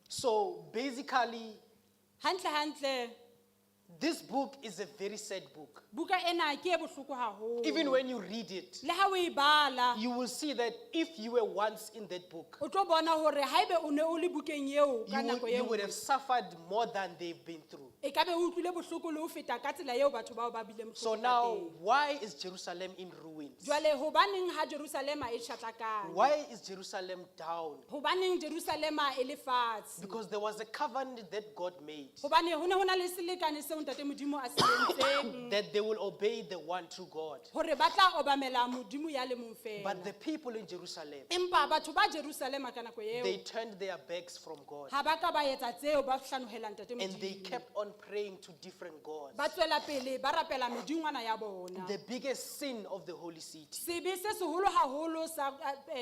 So basically, Hantle hantle this book is a very sad book. buka ena ke e bohloko haholo. Even when you read it, Le ha o e bala you will see that if you were once in that book, o tlo bona hore haebe o ne o le bukeng eo ka you nako would, e you would nngwe have suffered more than they've been through. e ka be o utlwile bohloko le ho feta ka tsela eo batho bao ba bileng So bohloko ka now, teng. why is Jerusalem in ruins? Jwale hobaneng ha Jerusalema e tjhatlakane? Why is Jerusalem down? Hobaneng Jerusalema e le fatshe? Because there was a covenant that God made Hobane ho ne ho na le selekane seo ntate Modimo a se entseng that they will obey the one true God. hore ba tla obamela Modimo ya le mong But feela. the people in Jerusalem, Empa batho ba Jerusalema ka nako eo they turned their backs from God ha ba ka ba etsa tseo ba hlanohela ntate and they Modimo. kept on praying to different gods. Ba tswela pele ba rapela medingwana ya bona. The biggest sin of the holy city. Sebe se seholo haholo sa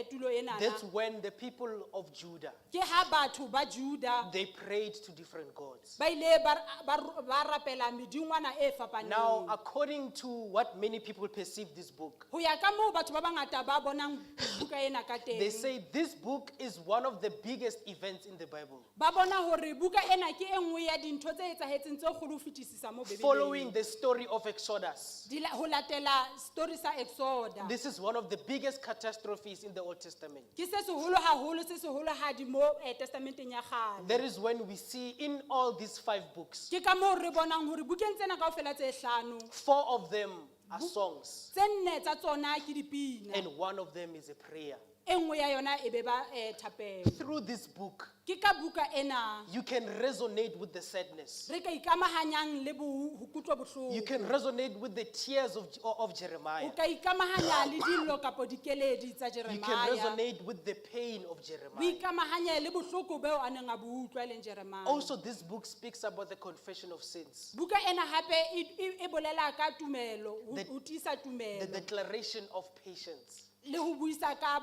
tulo enana That's when the people of Judah, ke ha batho ba Juda they prayed to different gods. ba ile ba rapela medingwana e fapaneng. Now, according to what many people perceive this book, Ho ya ka moo batho ba bangata ba bonang buka ena ka they teng. say this book is one of the biggest events in the Bible. Ba bona hore buka ena ke e nngwe ya dintho tse etsahetseng tse kgolo ho fetisisa mo Following Bibeleng. the story of Exodus, Ho latela story sa Exoda. this is one of the biggest catastrophes in the Old Testament. Ke se seholo haholo se seholohadi mo testamenteng ya kgale. That is when we see in all these five books, Ke ka moo re bonang hore bukeng tsena kaofela tse hlano, four of them are songs, tse nne tsa tsona ke dipina. and one of them is a prayer. E nngwe ya yona e be ba thapelo. Through this book, Ke ka buka ena you can resonate with the sadness. re ka ikamahanyang le ho kutlwa You bohloko. can resonate with the tears of Jeremiah. O ka ikamahanya le dillo kapo dikeledi tsa You can Jeremiah. resonate with the pain of O Jeremiah. ikamahanye le bohloko beo a neng a bo utlwa e leng Jeremiah. Also, this book speaks about the confession of sins, Buka ena hape e bolela ka tumelo, ho tiisa the tumelo declaration of patience. le ho buisa ka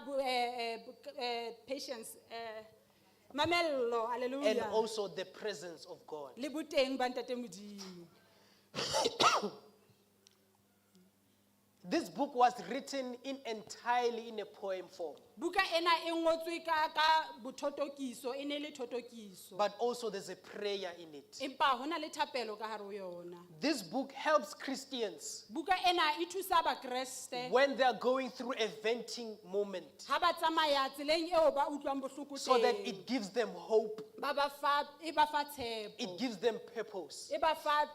patience, mamello, And hallelujah. also the presence of God. Le boteng ba ntate Modimo. This book was written in entirely in a poem form, Buka ena e ngotswe ka bothotokiso, e ne le thotokiso. but also there's a prayer in it. Empa hona le thapelo ka hare ho yona. This book helps Christians Buka ena e thusa bakreste when they are going through a venting moment ha ba tsamaya tseleng eo ba utlwang bohloko so that teng. it gives them hope, Ba ba fa, e ba fa tshepo. it gives them purpose. E ba fa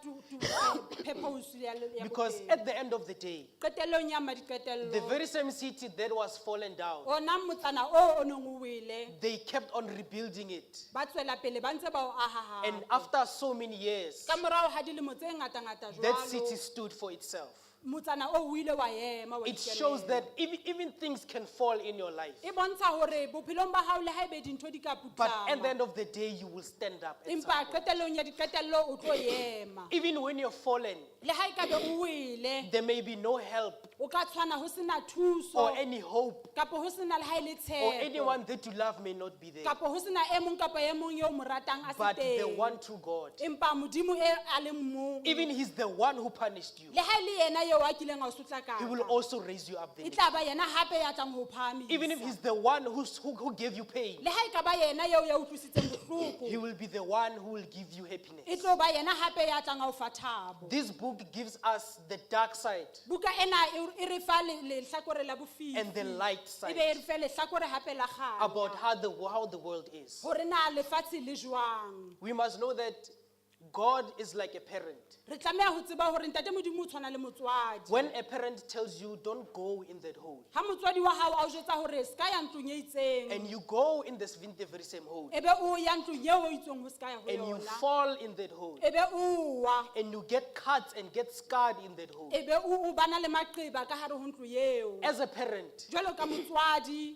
purpose ya Because bophelo. at the end of the day, Qetellong ya the madiqetello, very same city that was fallen down, ona motsana oo o neng o wele, they kept on rebuilding it. ba tswela pele ba ntse ba o aha And hape. after so many years, Ka morao ha dilemo tse ngata-ngata that city jwalo, stood for itself. motsana oo o ile wa ema, wa It shows ikemela. that even things can fall in your life. E bontsha hore bophelong ba hao le haebe dintho di ka But at the putlama, end of the day, you will stand up. At some empa point. qetellong ya diqetello o tlo ema. Even when you're fallen, Le ha ekabe o wele, there may be no help o ka tshwana ho sena or thuso any hope kapa ho sena le ha e le or tshepo anyone that you love may not be there. kapa ho sena e mong kapa e mong eo mo ratang a se But the teng. one true God, Empa Modimo e a leng mong, even He's the one who punished you, le ha e le yena eo a kileng a o He will sotlakaka, also raise you up e there. tla ba yena hape ya tlang ho o Even if phahamisa. He's the one who gave you pain, Le ha e ka ba yena eo ya utlwisitseng bohloko, He will be the one who will give you e happiness. tlo ba yena hape ya tlang a o fa thabo. This book gives us the dark side Buka ena e re fa lehlakore la bofifi and the light e be e side re fe lehlakore hape la kganya about how the world is. hore na lefatshe le jwang. We must know that God is like a parent. Re tlameha ho tseba hore ntate Modimo o tshwana le motswadi. When a parent tells you, don't go in that hole, Ha motswadi wa hao a o jwetsa hore se ka ya ntlong e itseng, and you go in this the very same hole, e be o ya ntlong eo o itsweng ho se ka ya ho and you yona, fall in that hole, e be o wa, and you get cuts and get scarred in that hole. e be o bana le maqeba ka hare ho ntlo eo. As a parent, Jwalo ka motswadi,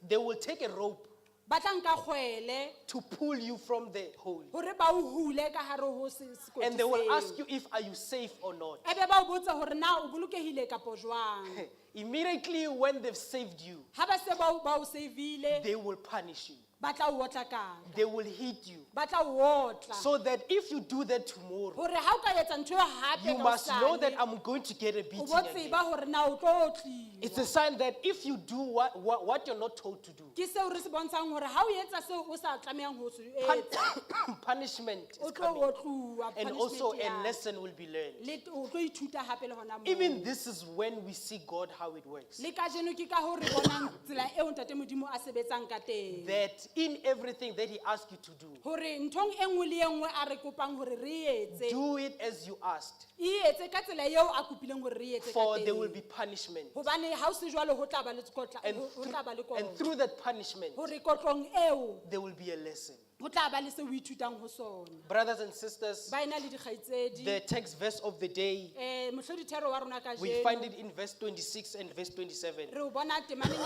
they will take a rope ba tla nka kgwele to pull you from the hole. hore ba o hule ka hare ho sekoti And they will seo. ask you if are you safe or not. E be ba o botsa hore na o bolokehile kapo jwang. Immediately when they've saved you, Ha ba se ba o save-ile, they will punish you. ba Ba tla o otlakaka. They will hit you. Ba tla o otla. So that if you do that tomorrow, Hore ha o ka etsa ntho eo hape you ka must know hosane, that I'm going to get a o beating bo again. tseba hore na o tlo otliwa. It's a sign that if you do what you're not told to do, Ke seo re se bontshang hore ha o etsa seo o sa tlamehang ho se etsa, punishment o is tlo coming. otluwa, And also punishment a ya. lesson will be learned. Le o tlo ithuta hape le hona moo. Even this is when we see God how it works. Le kajeno ke ka hoo re bonang tsela eo ntate Modimo a sebetsang ka teng. That in everything that He asks you to do, Hore nthong e nngwe le e nngwe a re kopang hore re e etse, do it as you asked, e etse ka tsela eo a kopileng hore re e etse ka for there will teng. be punishment. Hobane ha o se jwalo ho tla ba le kotla, And, ho tla ba le and kotlo. through that punishment, Hore kotlong eo there will be a lesson. ho tla ba le seo o ithutang ho sona. Brothers and sisters, Ba ena le dikgaitsedi. the text verse of the day, Mohlodithero wa rona we find kajeno it in verse 26 and verse 27. re o bona temaneng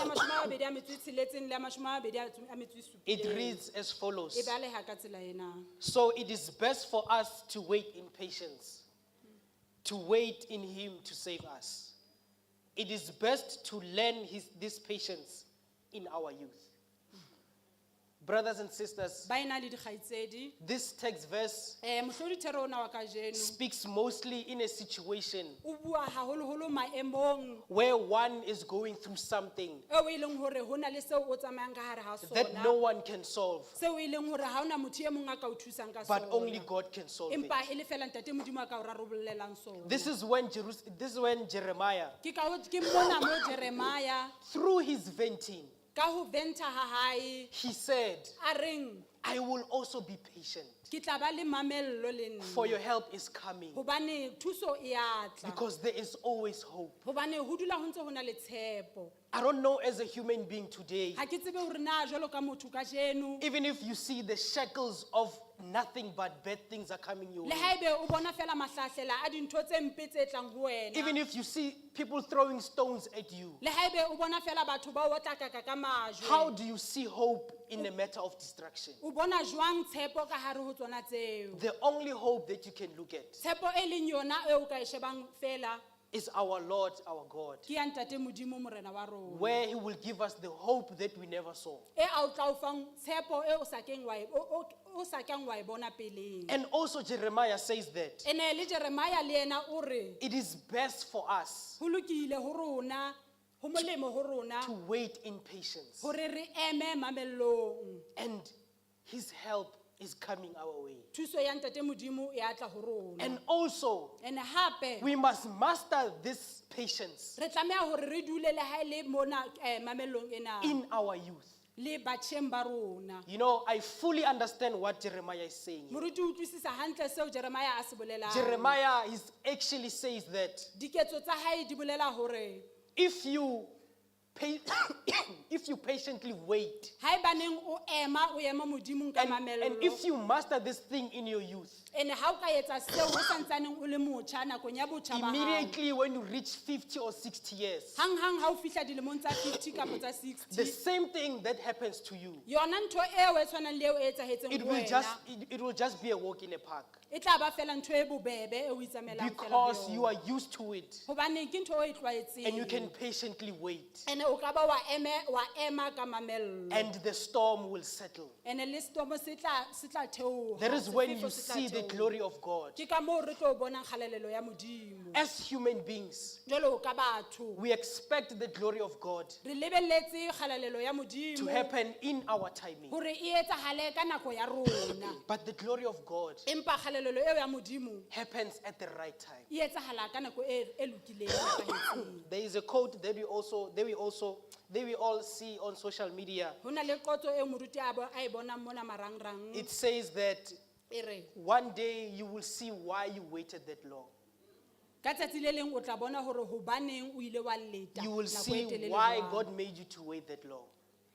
ya 26 le ya 27. It reads as follows. E baleha ka tsela ena. So it is best for us to wait in patience, to wait in Him to save us. It is best to learn this patience in our youth. Brothers and sisters, Ba ena le dikgaitsedi. this text verse Mohlodithero ona wa kajeno speaks mostly in a situation o bua haholoholo maemong where one is going through something eo e leng hore ho na le seo o tsamayang ka hare ha that sona. no one can solve, Seo e leng hore ha hona motho e mong a ka o thusang ka but only sona. God can solve it. Empa e le fela ntate Modimo a ka o rarollelang sona. This is when this is when Jeremiah, Ke ka ho ke mona mo Jeremiah through his venting, ka ho venta ha hae he said, a reng I will also be patient, ke tla ba le mamello le nna for your help is coming, hobane thuso e a tla because there is always hope. hobane ho dula ho ntse ho na le tshepo. I don't know as a human being today, Ha ke tsebe hore na jwalo ka motho kajeno even if you see the shackles of nothing but bad things are coming your le way, haebe o bona fela mahlahlela a dintho tse mpe tse tlang ho wena, even if you see people throwing stones at you, le haebe o bona fela batho ba o otlakaka ka majwe, how do you see hope in a matter of destruction? o bona jwang tshepo ka hare ho tsona tseo? The only hope that you can look at Tshepo e leng yona eo o ka e shebang fela is our Lord, our God, ke ya ntate Modimo morena wa rona, where He will give us the hope that we never saw. e a o tla o fang tshepo e o sa keng wa e- o sa kang wa e bona peleng. And also, Jeremiah says that Ene le Jeremiah le yena o re it is best for us ho lokile ho rona, ho molemo ho rona to wait in patience, hore re eme mamellong. and His help is coming our way. Thuso ya ntate Modimo e a tla ho rona. And also, Ene hape we must master this patience re tlameha hore re dule le ha e le mona mamellong ena in our youth. le batjheng ba rona. I fully understand what Jeremiah is saying here. Moruti o utlwisisa hantle seo Jeremiah a se bolelang. Jeremiah is actually says that Diketso tsa hae di bolela hore if you patiently wait haebaneng o ema, o ema Modimong ka and mamello. if you master this thing in your youth, Ene ha o ka etsa seo o santsaneng o le motjha nakong ya botjha ba hao. immediately when you reach 50 or 60 years, Hang hang ha o fihla dilemong tsa 50 kapa tsa the 60. same thing that happens to you, Yona ntho eo e tshwanang le eo e etsahetseng it ho will wena, it will just be a walk in a park e tla ba fela ntho e bobebe e o itsamaelang fela ho because you yona. are used to it Hobane ke ntho o e tlwaetseng. and you can patiently wait Ene o ka ba wa eme, wa ema ka mamello. and the storm will settle. Ene le storm se tla, se tla theoha. That is when Sefefo you se tla see the theoha. glory of God. Ke ka moo re tlo bonang kgalalelo ya Modimo. As human beings, Jwalo ka batho, we expect the glory of God re lebelletse kgalalelo ya to Modimo happen in our timing. hore e etsahale ka nako ya rona. But the glory of God Empa kgalalelo eo ya Modimo happens at the right time. e etsahala ka nako e lokileng, e nepahetseng. There is a quote that we all see on social media. Ho na le qotso eo moruti a e bonang mona marangrang. It says that E re, one day you will see why you waited that long. ka tsatsi le leng o tla bona hore hobaneng o ile wa leta You will nako e see telele why jwang. God made you to wait that long.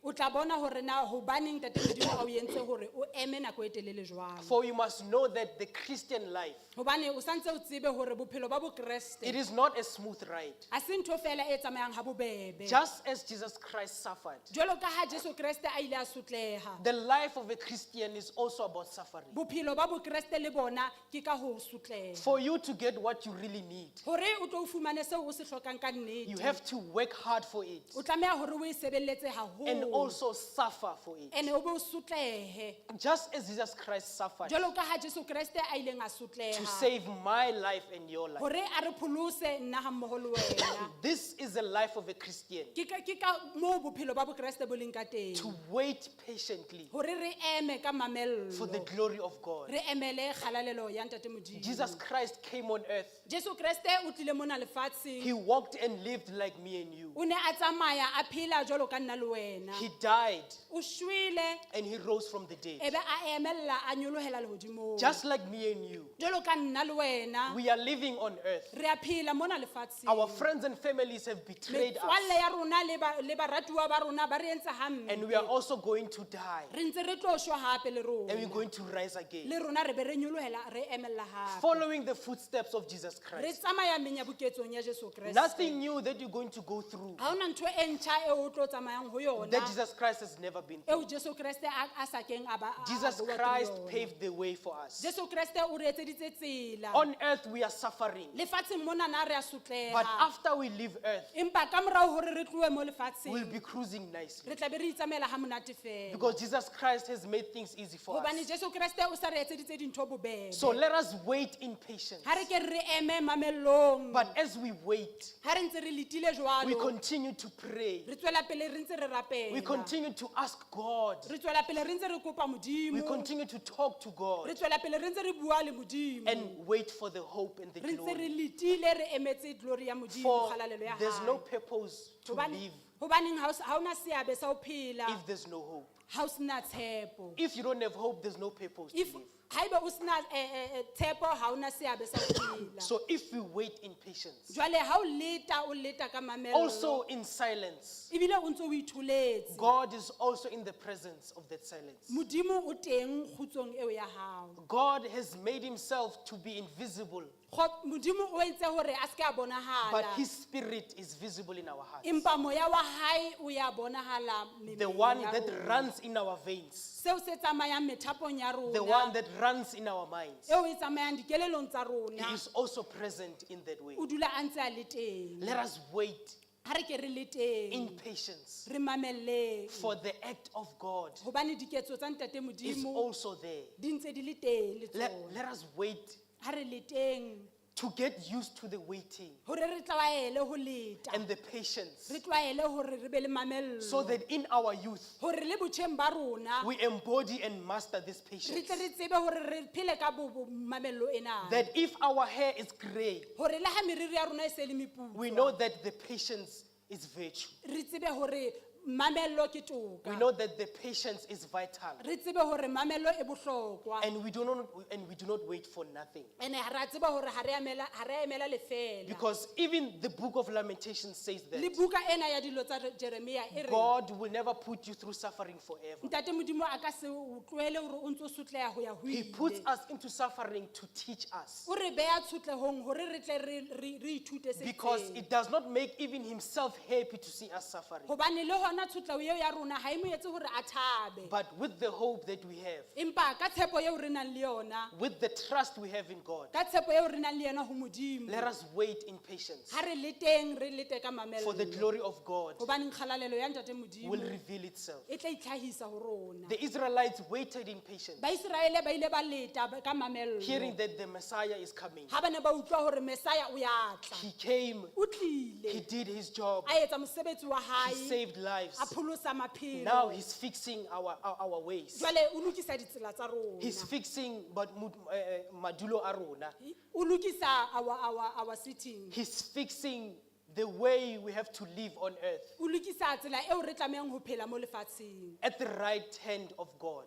O tla bona hore na hobaneng ntate Modimo a o entse hore o eme nako e telele jwang. For you must know that the Christian life, Hobane o santse o tsebe hore bophelo ba Bokreste it is not a smooth ride. ha se ntho fela e tsamayang ha bobebe. Just as Jesus Christ suffered, Jwalo ka ha Jesu Kreste a ile a sotleha, the life of a Christian is also about suffering. bophelo ba Bokreste le bona ke ka ho sotleha. For you to get what you really need, Hore o tlo o fumane seo o se hlokang ka you nnete, have to work hard for it o tlameha hore o e sebeletse and haholo. also suffer for it. Ene o be o sotlehe. Just as Jesus Christ suffered Jwalo ka ha Jesu Kreste a ileng a to sotleha save my life and your life. hore a re pholose nna ha mmoho le wena. This is the life of a Christian. Ke ka moo bophelo ba Bokreste bo leng ka teng. To wait patiently Hore re eme ka for the mamello. glory of God. Re emele kgalalelo ya Ntate Modimo. Jesus Christ came on earth. Jesu Kreste o tlile mona lefatsheng. He walked and lived like me and you. O ne a tsamaya a phela jwalo ka nna le wena. He died O shwele and he rose from the dead. e be a emella a nyolohela lehodimong. Just like me and you, Jwalo ka nna le wena we are living on earth. re a phela mona lefatsheng. Our friends and families have betrayed Metswalle us, ya rona le ba le baratuwa ba rona ba re entse and we are hampe. also going to die, Re ntse re tlo shwa hape le and we're rona. going to rise again. Le rona re be re nyolohela re emella hape. Following the footsteps of Jesus Re Christ. tsamaya menyabuketsong ya Jesu Kreste. Nothing new that you're going to go through Ha hona ntho e ntjha eo o tlo tsamayang ho yona. that Jesus Christ has never been through. Eo Jesu Kreste a sa keng a ba a- a Jesus boa through Christ yona. paved the way for us. Jesu Kreste o re etseditse tsela. On earth, we are suffering, Lefatsheng mona na re a but sotleha. after we leave earth, Empa ka morao hore re tlohe mo we'll lefatsheng, be cruising nicely re tla be re itsamaela ha monate fela. because Jesus Christ has made things easy for Hobane us. Jesu Kreste o sa re etseditse dintho bobebe. So let us wait in patience. Ha re ke re eme mamellong. But as we wait, Ha re ntse re letile we jwalo, continue to pray. re tswela pele re ntse re We rapela. continue to ask God. Re tswela pele re ntse re kopa We Modimo. continue to talk to Re God tswela pele re ntse re bua le Modimo. and wait for the hope and the Re ntse re glory. letile re emetse glory ya Modimo, For kgalalelo ya there's no hae. purpose to live Hobaneng ha ona seabe sa ho phela if there's no hope. ha o sena tshepo. If you don't have hope, there's no purpose to If live. haeba o sena tshepo ha ona seabe sa ho phela. So if we wait in patience, Jwale ha o leta o leta ka mamello. also in silence, Ebile o ntso o itholetse. God is also in the presence of that silence. Modimo o teng kgutsong eo ya hao. God has made himself to be invisible, Modimo o entse hore a se ke a but bonahala. his spirit is visible in our hearts. Empa moya wa hae o ya bonahala The mmeleng one ya that rona. runs in our veins, Seo se tsamayang methapong ya the one rona. that runs in our minds, Eo e tsamayang dikelelong tsa he rona. is also present in that way. O dula a ntse a le teng. Let us wait Ha re ke re le teng. in patience Re mamelleng. for the act of God Hobane diketso tsa Ntate is Modimo also there. di ntse di le teng le tsona. Let us wait Ha re le teng to get used to the waiting hore re tlwaele ho leta. and the patience Re tlwaele hore re be le mamello. so that in our youth Hore le botjheng ba rona we embody and master this re patience. tle re tsebe hore re phele ka mamello ena. That if our hair is gray, Hore le ha meriri ya rona e se le meputswa, we know that the patience is virtue. re tsebe hore mamello ke toka. We know that the patience is vital. Re tsebe hore mamello e bohlokwa. And we do not wait for nothing. Ene ha re a tseba hore ha re a emela lefeela. Because even the book of Lamentations says Le that buka ena ya dilo tsa Jeremia e re God will never put you through suffering forever. Ntate Modimo a ka se o tlohele hore o ntso sotleha ho ya ho He ile. puts us into suffering to teach us. O re beha tshotlehong hore re tle re ithute se Because itseng. it does not make even himself happy to see us suffering. Hobane le hona tshotleho eo ya rona ha e mo etse hore a thabe. But with the hope that we have, Empa ka tshepo eo re nang le yona, with the trust we have in God, ka tshepo eo re nang le yona ho Modimo, let us wait in patience ha re leteng re lete ka for the mamello. glory of God Hobaneng kgalalelo ya Ntate will Modimo reveal itself. e tla itlhahisa ho rona. The Israelites waited in patience, Baiseraele ba ile ba leta ka mamello. hearing that the Messiah is coming. Ha ba ne ba utlwa hore Messiah o ya tla. He came, O he tlile. did his job, A etsa mosebetsi wa he hae. saved lives. A pholosa maphelo. Now he's fixing our ways. Jwale o lokisa ditsela tsa rona. He's fixing but madulo a rona. O lokisa our sitting. He's fixing the way we have to live on earth O lokisa tsela eo re tlamehang ho phela mo lefatsheng. at the right hand of God.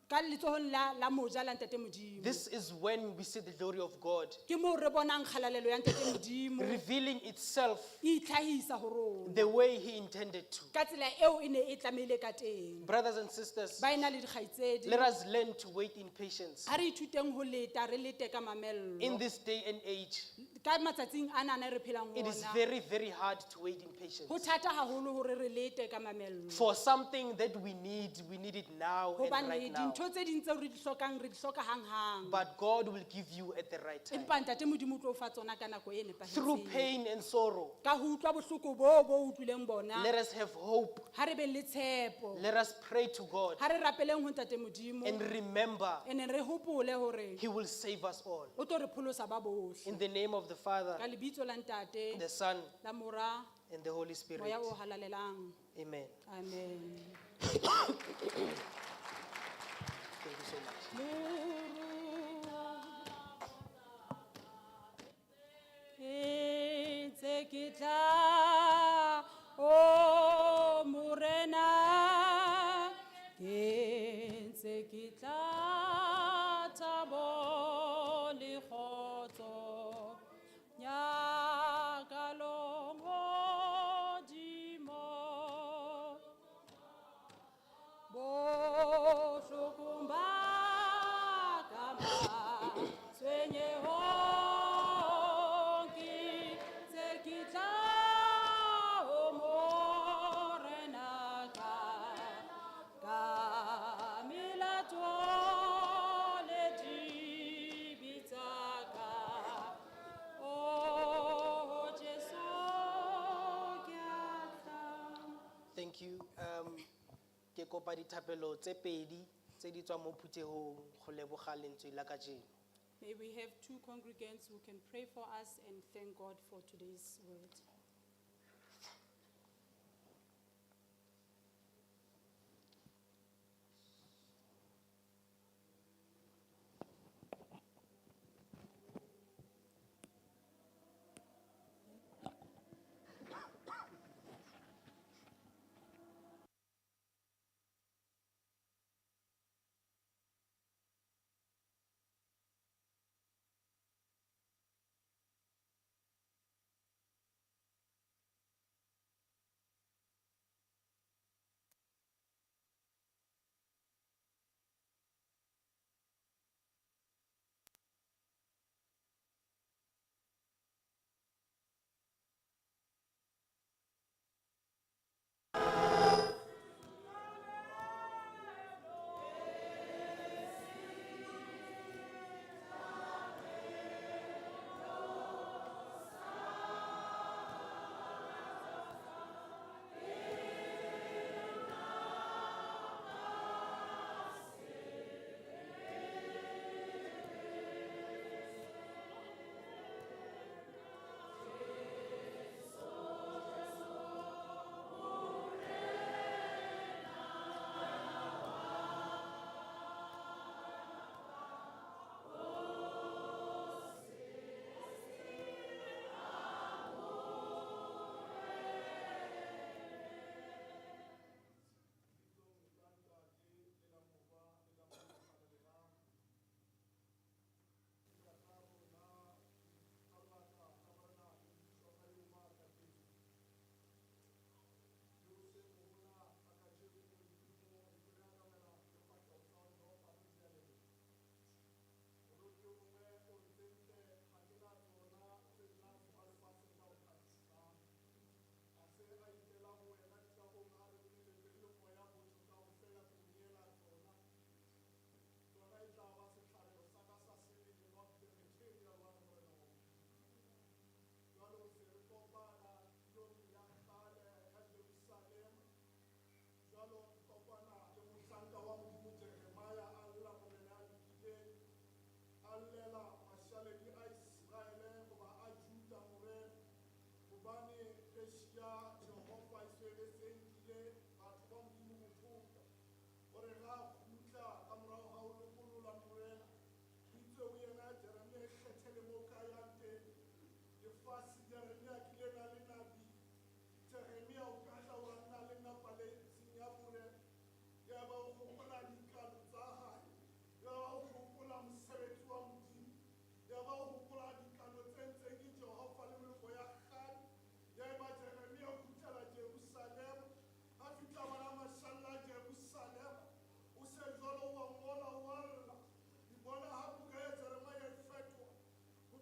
Ka letsohong la moja la Ntate Modimo. This is when we see the glory of God Ke moo re bonang kgalalelo ya Ntate Modimo revealing itself e itlhahisa ho rona. the way he intended to. Ka tsela eo e ne e tlamehile ka teng. Brothers and sisters, Ba ena le dikgaitsedi. let us learn to wait in patience. Ha re ithuteng ho leta, re lete ka mamello. In this day and age, Ka matsatsing anana re phelang ho It is ona. very, very hard to wait in patience. Ho thata haholo hore re lete ka mamello. For something that we need it now and Hobane right now. dintho tse ding tseo re di hlokang re di hloka hanghang. But God will give you at the right time. Empa ntate Modimo o tlo o fa tsona ka nako e Through nepahetseng. pain and sorrow, Ka ho utlwa bohloko boo bo utlwileng bona. let us have hope. Ha re beng le tshepo. Let us pray to God Ha re rapeleng ho ntate Modimo. and remember Ene re hopole hore He will save us all. o tlo re pholosa ba bohle. In the name of the Father, Ka lebitso la ntate, the Son, la Mora, and the Holy Spirit. Moya o halalelang. Amen. Amen. Thank you so much. Ntse ke tla, o Morena, ke ntse ke tla thabo le kgotso, nyakalong hodimo. Bohlokong ba ka matshwenyehong, ke ntse ke tla ho Morena ka melato le dibe tsa ka. Oh, Jesu, ke a tla. Thank you. Ke kopa dithapelo tse pedi tse di tswang mo phuthehong go leboga lentswe la kajeno. May we have two congregants who can pray for us and thank God for today's word.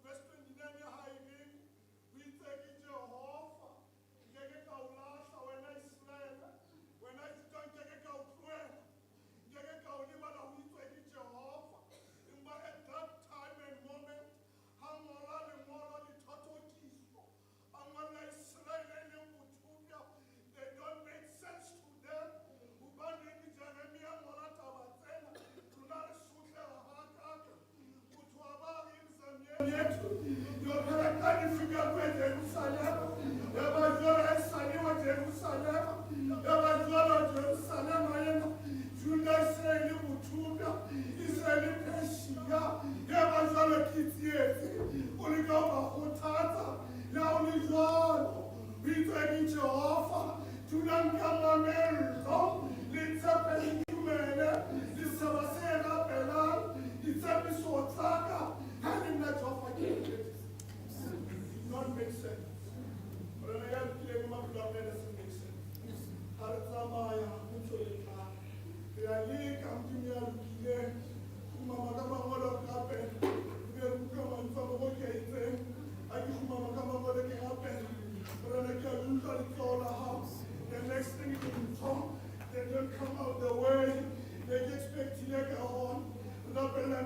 Verse 29 ya hae.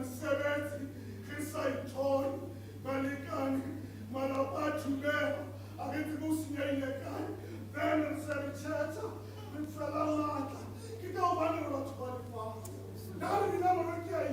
Mesebetsi re sa ithole balekane, malapa a thubeha, a re tsebe ho senyehile kae. Then re se re tjhetjha, re fela matla. Ke ka hobane re batho ba lefatshe. Le ha re bina mona ke a